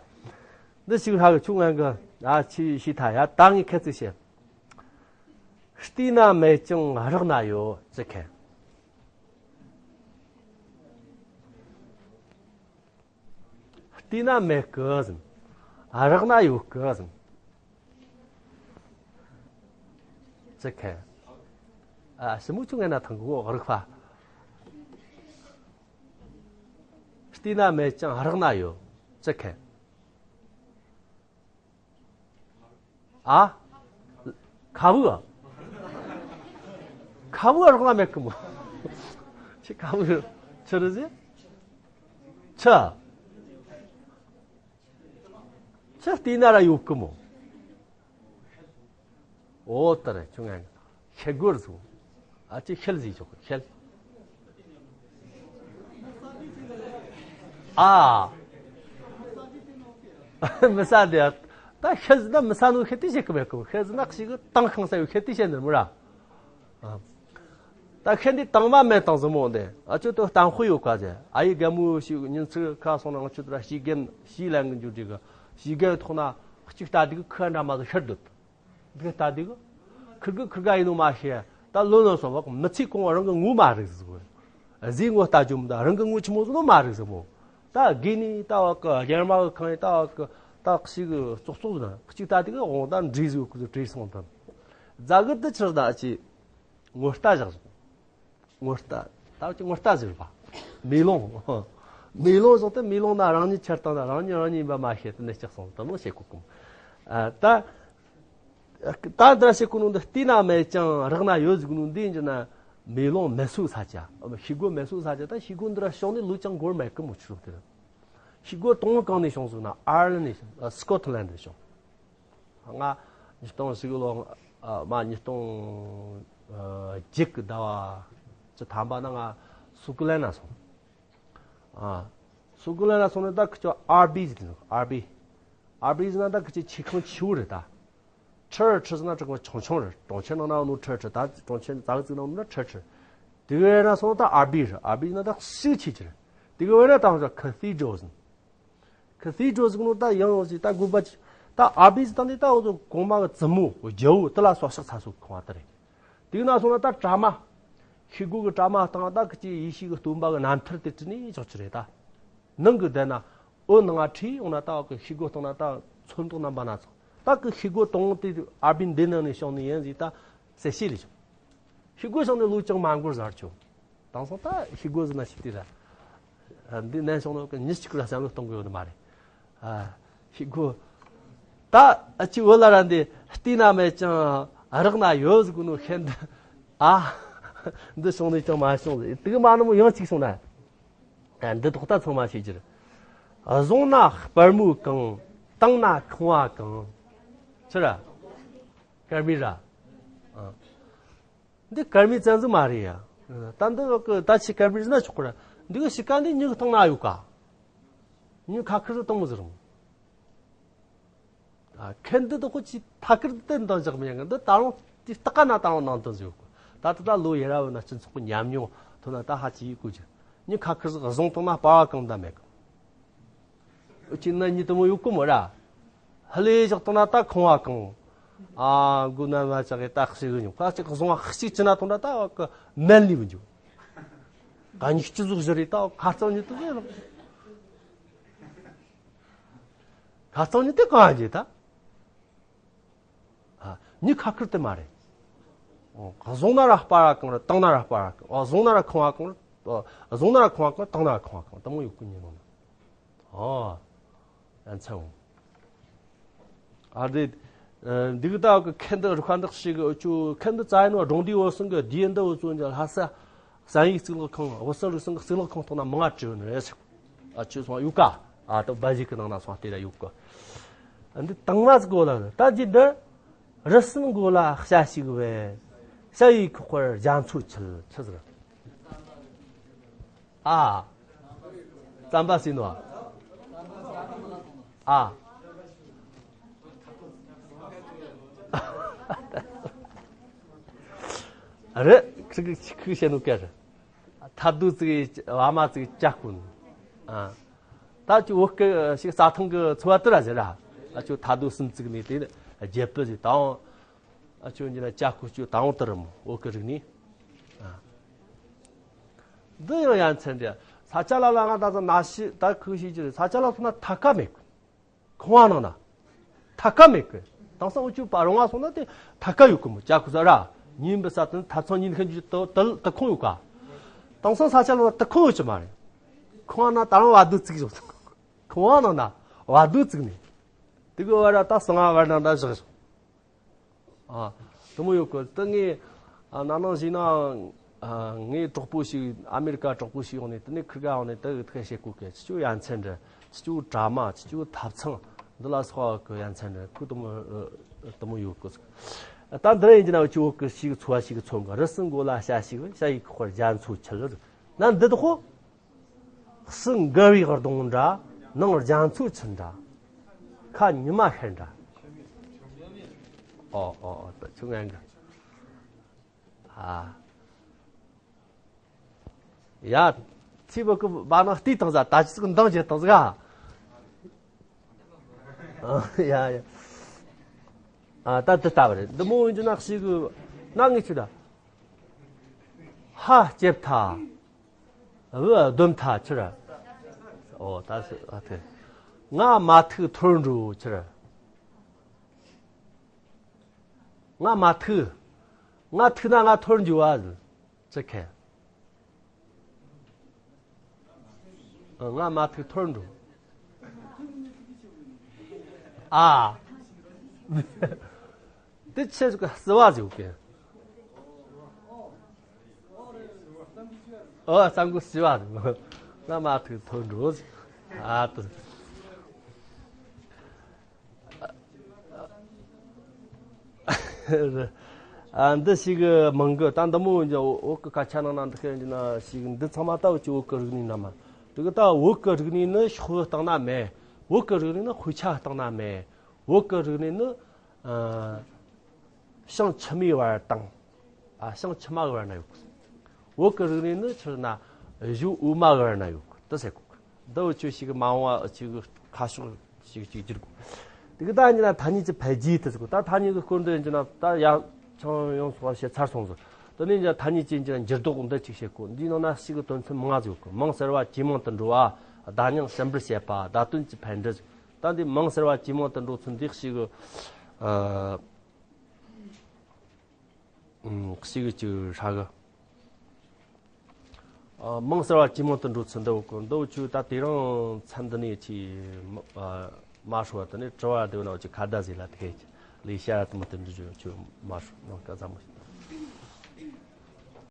འདི་ཞིག་ཧ་གི་ཆུ་ངན་གི། ཨ་ཆི་ཤི་ཐ་ཡ་ད་ངས་ཁ་ཚིག་བཤད། བལྟས་ན་མེད་ཅིང་རག་ན་ཡོད་ཅི་ཁེ། བལྟས་ན་མེད་གི་ཟིན། རག་ན་ཡོད་གི་ཟིན། ཅི་ཁེ། ཨ་ཞི་མོ་ཆུང་ངེ་ན་ཐང་གི་འོག་རིག་པ། བལྟས་ན་མེད་ཅིང་རག་ན་ཡོད་ཅི་ཁེ། ཨ། ཁ་བུ། ཁ་བུ་རོགས་ན་མེད་གི་མོ། ཆི་ཁ་བུ་ཆི་རེད་ཟེ། ཆི། ཆི་བལྟས་ན་ར་ཡོད་གི་མོ། ཨོ་ད་རེ་ཆུང་ངན། ཤེལ་སྒོར་བཟུང་། ཨ་ཅེ་ཤེལ་ཟིག་ཆོག་ཤེལ། ཨ། མི་ས་དེ། ད་ཤེལ་ཟིག་ན་མི་ས་ནུ་ཤེལ་དེ་ཤེལ་གི་མེད་གི། ཤེལ་ཟིག་ན་ཞིག་གི་དང་ཤང་ས་ཡོད་ཤེལ་དེ་ཤེལ་ནི་མི་ར། ཨ། ད་ཤེལ་འདི་དང་མ་མེད་དང་ཟིག་མོ་འདི་ཨ་ཅོ་དོ་གཏམ་དཔེ་ཡོད་ཀ་ཟེ། ཨ་ཡི་རྒན་མོ་ཞིག་ཉིན་ཚིག་ཁ་སོང་ན་ང་ཆུ་དུ་ར་ཞིག་རྒན་ཞིག་ལན་གི་འཇུ་འདྲི་གི་ཞིག་རྒན་ཐོག་ན་གཅིག་ལྟ་དེ་གི་ཁུ་འདྲ་མ་ཟིག་ཤར་འདུག་འདི་ལྟ་དེ་གི་ཁིར་གི་ཁིར་ག་ཡིན་ནོ་མ་ཤེས། ད་ལོ་ལོ་སོང་བ་མི་ཚེ་གང་བ་རང་གི་ངོ་མ་རིག་ཟིག་གཟིགས་ངོ་ལྟ་རྒྱུ་མི་ད་རང་གི་ངོ་ཆི་མོ་ཟིག་ནོ་མ་རིག་ཟིག་མོ། ད་དགོས་ནི་ད་བ་གི་རྒྱལ་མ་གི་ཁང་ཡི་ད་བ་གི་ད་ཞིག་གི་ཙོག་ཙོག་ཟིག་ན་གཅིག་ལྟ་དེ་གི་འོང་ད་འདྲེ་ཟིག་གི་བྲེལ་སོང་དང་། རྫ་གི་དུ་ཆིར་ད་ཅི། ངོ་ལྟ་བཞག་སོང་། ངོ་ལྟ། ད་ཅི་ངོ་ལྟ་ཟེར་བ། མེ་ལོང་། མེ་ལོང་བཟུང་སྟེ་མེ་ལོང་ན་རང་ཉིད་འཆར་སྟངས་ན་རང་ཉིད་རང་ཉིད་ཡིན་པ་མ་ཤེས་ཏེ་ནས་སྐྱག་སོང་དུ་མོ་བྱེད་གོ་གོ། ཨ་ད། ད་འདྲ་བྱེད་གོ་ནོ་འདི་བལྟས་ན་མེད་ཅིང་རག་ན་ཡོད་ཟིག་ནོ་འདི་ཡིན་ན། མེ་ལོང་མེ་སོ་ས་ཆ། ཤི་སྒོ་མེ་སོ་ས་ཆ་ད་ཤི་སྒོ་འདི་ར་བྱུང་ནས་ལོ་ཅང་འགོར་མེད་གི་མོ་ཆུ་རུ་དེ། ཤི་སྒོ་དང་པོ་གང་ནས་བྱུང་ཟིག་ན་ཨར་ལན་ནས་བྱུང་། སྐོ་ཐི་ལན་ནས་བྱུང་། ང་ཉིས་སྟོང་ཞིག་ལོ། ཨ་མ་ཉིས་སྟོང་ཨ་བརྒྱད་ཀྱི་ཟླ་བ་བཅུ་ཐམ་པ་ན་ང་སུ་ཀུ་ལན་ན་སོང་། ཨ་སུ་ཀུ་ལན་ན་སོང་ནས་ད་ཁི་ཆོ་ཨར་བི་ཟེར་ནོ་ཨར་བི། ཨར་བི་ཟེར་ན་ད་ཁི་ཆོ་ཆི་ཁང་ཆེ་བོ་རེད་ད། ཁྲི་ཁྲི་ཟེར་ན་ཁྲི་ཁང་ཆུང་ཆུང་རེད། གྲོང་ཁྱེར་ནང་ན་ནོ་ཁྲི་ཁྲི་ད་གྲོང་ཁྱེར་ཛ་གི་ཙིག་ནང་ནོ་ཁྲི་ཁྲི། དེ་གི་ན་སོང་ད་ཨར་བི་རེད། ཨར་བི་ཟེར་ན་ད་ཤུགས་ཆེ་ཆེ་རེད། དེ་གི་ན་ད་ཧོ་ཁ་ཐི་ཌྲལ་ཟེར། ཁ་ཐི་ཌྲལ་ཟེར་ནོ་ད་ཡང་ཡང་ཞིག་ད་དགོན་པ་ཅིག་ད་ཨར་བི་ཟེར་ད་འདི་ད་འོ་ཚོ་གོང་མ་གི་བཙུན་མོ་རྒྱལ་པོ་དེ་ལ་སོགས་ཤག་ཚ་སོ་ཁང་བ་དེ་རེད། དེ་ན་སོང་ན་ད་གྲྭ་མ། ཤི་སྒོ་གི་གྲྭ་མ་སྟེང་ད་ཁི་ཅི་ཡེ་ཤུ་གི་སྟོན་པ་གི་རྣམ་ཐར་དེ་བྲིས་ནས་ཆོག་ཆི་རེད་ད། ནང་གི་བསྡད་ན་འོད་ནང་ང་ཁྲིད་ཡོང་ན་ད་གི་ཤི་སྒོ་སྟེང་ན་ད་ཚོན་མདོག་རྣམ་པ་སྣ་ཚོགས་ད་གི་ཤི་སྒོ་དང་དེ་ཨར་བི་འདི་ནང་ནས་བྱུང་ནི་ཡིན་ཟིག་ད་གསལ་བཤད་ལས་བྱུང་། ཤི་སྒོ་བྱུང་ནས་ལོ་ཅང་མ་འགོར་ཟེར་ཆོག་དང་སང་ད་ཤི་སྒོ་ཟེར་ན་ཤི་དེ་ར། འདི་ནན་བྱུང་ནོ་གི་མྱི་གཅིག་ར་བསམ་བློ་གཏོང་གི་ཡོད་ནི་མ་རེད། ཨ། ཤི་སྒོ། ད་ཨ་ཅི་འོ་ལ་ར་འདི་བལྟས་ན་མེད་ཅིང་རག་ན་ཡོད་ཟིག་ནོ་ཤེས་འདི། ཨ། འདི་བྱུང་ནས་ཅང་མ་བྱུང་ཟིག་དེ་གི་མ་ནི་མོ་ཡང་གཅིག་བྱུང་ན། ཨ་འདི་ཐོག་ད་ཚང་མ་ཤེས་རྒྱུ་རེད། བཟུང་ན་སྤར་མོ་གང་། བཏང་ན་ཁང་བ་གང་། ཆི་ར། སྐར་མི་ར། ཨ། འདི་སྐར་མའི་བཙན་འཛུལ་མ་རེད་ཡ། ད་འདི་གི་ད་ཆི་སྐར་མའི་ཟིན་ན་ཆོག་གི་ར། འདི་གི་ཤི་ཀ་འདི་མྱི་གི་སྟེང་ན་ཡོད་ཀ་མྱི་ཁ་ཁུ་རུ་གཏོང་གི་ཟེར་རུང་། ཨ་ཁེ་འདི་དོ་ཁོ་ཆི་ཐ་ཁུར་དེ་འདང་རྒྱག་མི་ཡང་གི་འདི་ད་རུང་དེ་སྟག་ཀ་ན་ད་རུང་ནང་དོན་ཟེར་ཡོད་གི་ད་ད་ད་ལོ་ཡ་ར་བ་ན་སྤྱི་ཚོགས་ཀྱི་ཉམས་མྱོང་ཐོན་ན་ད་ཧ་ཅི་ཡི་གོ་ཅི། མྱི་ཁ་ཁུ་རུ་བཟུང་བཏང་ན་སྤར་བ་གང་ད་མེད་གི་འུ་ཅི་ན་ཉི་དུ་མོ་ཡོད་གི་མོ་ར། ཧ་ལས་བཞག་བཏང་ན་ད་ཁང་བ་གང་། ཨ་མགོ་ན་མ་ཆག་གི་ད་ཞིག་གི་ཉོ་ཁ་ཅིག་བཟུང་བ་ཞིག་ཅི་ན་བཏང་ན་ད་གི་མལ་ལི་བུ་འཇུ། ག་ཉིག་ཅི་ཟུག་ཟེར་རེད་ད་ཁ་རྩང་ཉི་དུ་ཟེར་ལོ། ཁ་རྩང་ཉི་དུ་གང་ཡིན་ད། ཨ་ཉི་ཁ་ཁུར་དེ་མ་རེད། ཨོ་བཟུང་ན་ར་སྤར་བ་གང་ར་བཏང་ན་ར་སྤར་བ་གང་ཨོ་བཟུང་ན་ར་ཁང་བ་གང་ར་ཨོ་བཟུང་ན་ར་ཁང་བ་གང་བཏང་ན་ར་ཁང་བ་གང་དེ་མོ་ཡོད་གི་ཉི་ལོ་ན། ཨོ། ཨན་ཚ་འོང་། ཨ་དེ། འདི་གི་ད་གི་ཁེ་འདི་རུ་ཁ་འདི་ཞིག་གི་ཆུ་ཁེ་འདི་རྩ་ཡིན་ནོ་སྒྲུང་འདི་འོ་སོང་གི་དེ་འདི་འོ་ཚོ་འཇལ་ལྷ་ས། བསམ་ཡས་གཙུག་ལག་ཁང་འོ་སོང་རུ་སོང་གི་གཙུག་ལག་ཁང་ཐོག་ན་མང་ང་བྲིས་ནི་རེད་ཟེར། ཨ་ཆུ་སོང་ཡུག་ག་ཨ་ད་བ་ཞིག་གི་ནང་ན་སོང་དེ་ལ་ཡུག་གི་འདི་དང་མ་ཟིག་གོ་ལ་ད་ཅི་འདི། རི་སུམ་མགོ་ལ་ཤ་ཞིག་བས། ཤ་ཡི་ཁོག་པར་རྒྱ་མཚོ་འཁྱིལ་ཆི་ཟེར། ཨ། རྩམ་པ་ཟིན་ནོ། ཨ། རེད། ཁི་ཁི་ཁི་བཤད་ནོ་སྐད་རེད། ཐ་དུ་ཙིག་བ་མ་ཙིག་ཅག་ཀུན། ཨ། ད་ཅི་བོད་སྐད་ཞིག་རྩྭ་ཐང་གི་ཚོ་བ་དུ་ར་ཟེར་ར། ཨ་ཅོ་ཐ་དོ་སུམ་བརྩིགས་ནས་དེ་རྒྱལ་པོ་ཟིག་དང་། ཨ་ཅོ་འདི་ན་ཅ་ཁུ་ཅོ་དང་དུ་རུ་མོ་བོད་གི་རིག་གནས། ཨ། འདི་ཡང་ཡ་མཚན་འདྲ། ས་ཆ་ལ་ལ་ང་ད་ཚོ་ན་ཤི་ད་ཁུ་ཤི་ཅི་རེད། ས་ཆ་ལ་སོང་ན་ཐ་ཀ་མེད་གི། ཁང་བ་ནང་ན་ཐ་ཀ་མེད་གི། དེང་སང་འུ་ཅོ་པ་རོང་བ་སོང་ན་དེ་ཐ་ཀ་ཡོད་གི་མོ། ཅ་ཁུ་ས་ར་ཉིན་པའི་ས་དེ་ཐབ་ཚང་ཉིན་ཁན་ཅུ་དུ་དུ་དུ་ཁང་ཡོད་ག། དེང་སང་ས་ཆ་ལ་དུ་ཁང་ཡོད་ཀྱི་མ་རེད། ཁང་བ་ན་ད་རུང་བ་དུ་བཙུགས་བཞག་ཁང་བ་ནང་ན་བ་དུ་བཙུགས་ནས། དེ་གི་བར་ད་སང་བར་ན་ད་བཞག་བཞག་ཨ། དེ་མོ་ཡོད་གི། དེ་ངས་ཨ་ན་ནང་བཞིན་ན་ཨ་ངའི་གྲོགས་པོ་ཞིག་ཨ་མེ་རི་ཀ་གྲོགས་པོ་ཞིག་ཡོང་ནས། དེ་ནས་ཁིར་ག་ཡོང་ནས་དེ་གི་ཐད་བཤད་གོ་གི། ཅི་ཅོ་ཡ་མཚན་འདྲ། ཅི་ཅོ་དྲ་མ། ཅི་ཅོ་ཐབ་ཚང་། འདི་ལ་སོགས་གི་ཡ་མཚན་འདྲ། ཁོ་དེ་མོ་ཨ་དེ་མོ་ཡོད་གི། ད་འདི་ར་ཡིན་གྱི་ན་ཅི་བོད་གི་ཞིག་འཚོ་བ་ཞིག་འཚོ་གི། རི་སུ་མགོ་ལ་བྱ་ཞིག་བྱ་ཡི་ཁོར་རྒྱ་མཚོ་ཆུ་ལ་ན་འདི་དག་གོ། ཕྱི་འགལ་བའི་གདོང་འདྲ། ནང་རྒྱ་མཚོ་ཆུ་འདྲ། ཁ་ཉི་མ་ཤར་འདྲ། ཨོ་ཨོ་ཨོ་ད་ཆུ་ངན་གི། ཨ། ཡ། ཚིག་བོད་གི་བ་ནང་བལྟས་བཏང་ཟ། ད་ཅི་ཟིག་འདང་བྱེད་བཏང་ཟིག་ཨ། ཡ་ཡ། ཨ་ད་འདི་ལྟ་བ་རེད། འདི་མོ་འོན་ཅི་ན་ཞིག་གི་ན་ངེས་ཆུ་ད། ཧ་ལྕེབ་ཐ། བུ་སྡོམ་ཐ་ཆི་ར། ཨོ་ད་སུ་ཨ་ཐེ། ང་མ་ཐུག་ཐོར་འགྲོ་ཆི་ར། ང་མ་ཐུག་ང་ཐུག་ན་ང་ཐོར་འགྱུར་བ་ཟིན་ཅི་ཁེ། ང་མ་ཐུག་ཐོར་འགྲོ། ཨ། དེ་ཆེ་ཟིག་ག་བསུ་བ་ཟིག་གི། ཨོ་གཙང་གོ་བསུ་བ་ཟིག་ང་མ་ཐུག་ཐོར་འགྲོ་ཟིག་ཨ་ཏི། ཨ་འདི་ཞིག་མང་གི། ད་འདི་མོ་འོ་གི་སྐད་ཆ་ནང་ན་འདི་ཁེ་འདི་ན་ཞིག་འདི་ཚང་མ་ད་འུ་ཅི་བོད་གི་རིག་གནས་ན་མ། དེ་གི་ད་བོད་གི་རིག་གནས་ནི་ཤོག་བུ་སྟེང་ན་མེད། བོད་གི་རིག་གནས་ནི་དཔེ་ཆ་སྟེང་ན་མེད། བོད་གི་རིག་གནས་ནི་ཨ་ཞང་ཕྱི་མའི་བར་དང་། ཨ་ཞང་ཕྱི་མ་གི་བར་ན་ཡོད་གི། བོད་གི་རིག་གནས་ནི་ཆི་ན་གཞུང་དབུ་མ་གི་བར་ན་ཡོད་གི་དེ་ཟེར་གོ་གི། འདི་འུ་ཆོ་ཞིག་མ་འོངས་པ་ཅིག་ཁ་ཕྱོགས་ཤིག་ཅིག་བསྒྱུར་དགོས། དེ་གི་ད་ཉིན་ན་ཐ་སྙད་ཀྱི་འཕེལ་རྒྱས་དེ་ཟེར་གོ། ད་ཐ་སྙད་ཀྱི་སྐོར་འདི་ཡིན་ན་ད་ཡང་ཆང་ཡོང་སོགས་བཤད་ཚར་སོང་ཟིག་དེ་ནས་ཀྱང་ཐ་སྙད་ཅན་གྱི་འགྱུར་ལྡོག་འདི་ཅིག་བཤད་གོ། འདིའི་ནང་ན་ཞིག་གི་དོན་ཚན་མང་ཟིག་ཡོད་གི། མིང་གསར་བ་ཇེ་མང་དུ་འགྲོ་བ། བརྡ་རྙིང་ཞིབ་འབུར་བྱེད་པ། བརྡ་དོན་གྱི་འཕེལ་འགྲིབ། ད་འདི་མིང་གསར་བ་ཇེ་མང་དུ་འགྲོ་ཚུལ་འདི་ཞིག་གི་ཨ། ཨུམ། ཞིག་གི་ཅིག་ཧྲ་གི། ཨ། མིང་གསར་བ་ཇེ་མང་དུ་འགྲོ་ཚུལ་འདི་འོ་གི་འདི་འུ་ཆོས་ད་དེ་རིང་མཚན་འདི་ནས་ཅིག་མ་ཨ་མ་ཧྲོ་བ་དེ་ནས་དྲི་བ་འདི་བ་ན་འུ་ཆོས་ཁ་བརྡ་ཟིག་ལ་དེ་གས་ལས་བྱ་དུ་མ་དེ་འདྲ་ཆོས་མ་ཧྲོ་ནང་སྐད་ཚ་མོ་ཞིག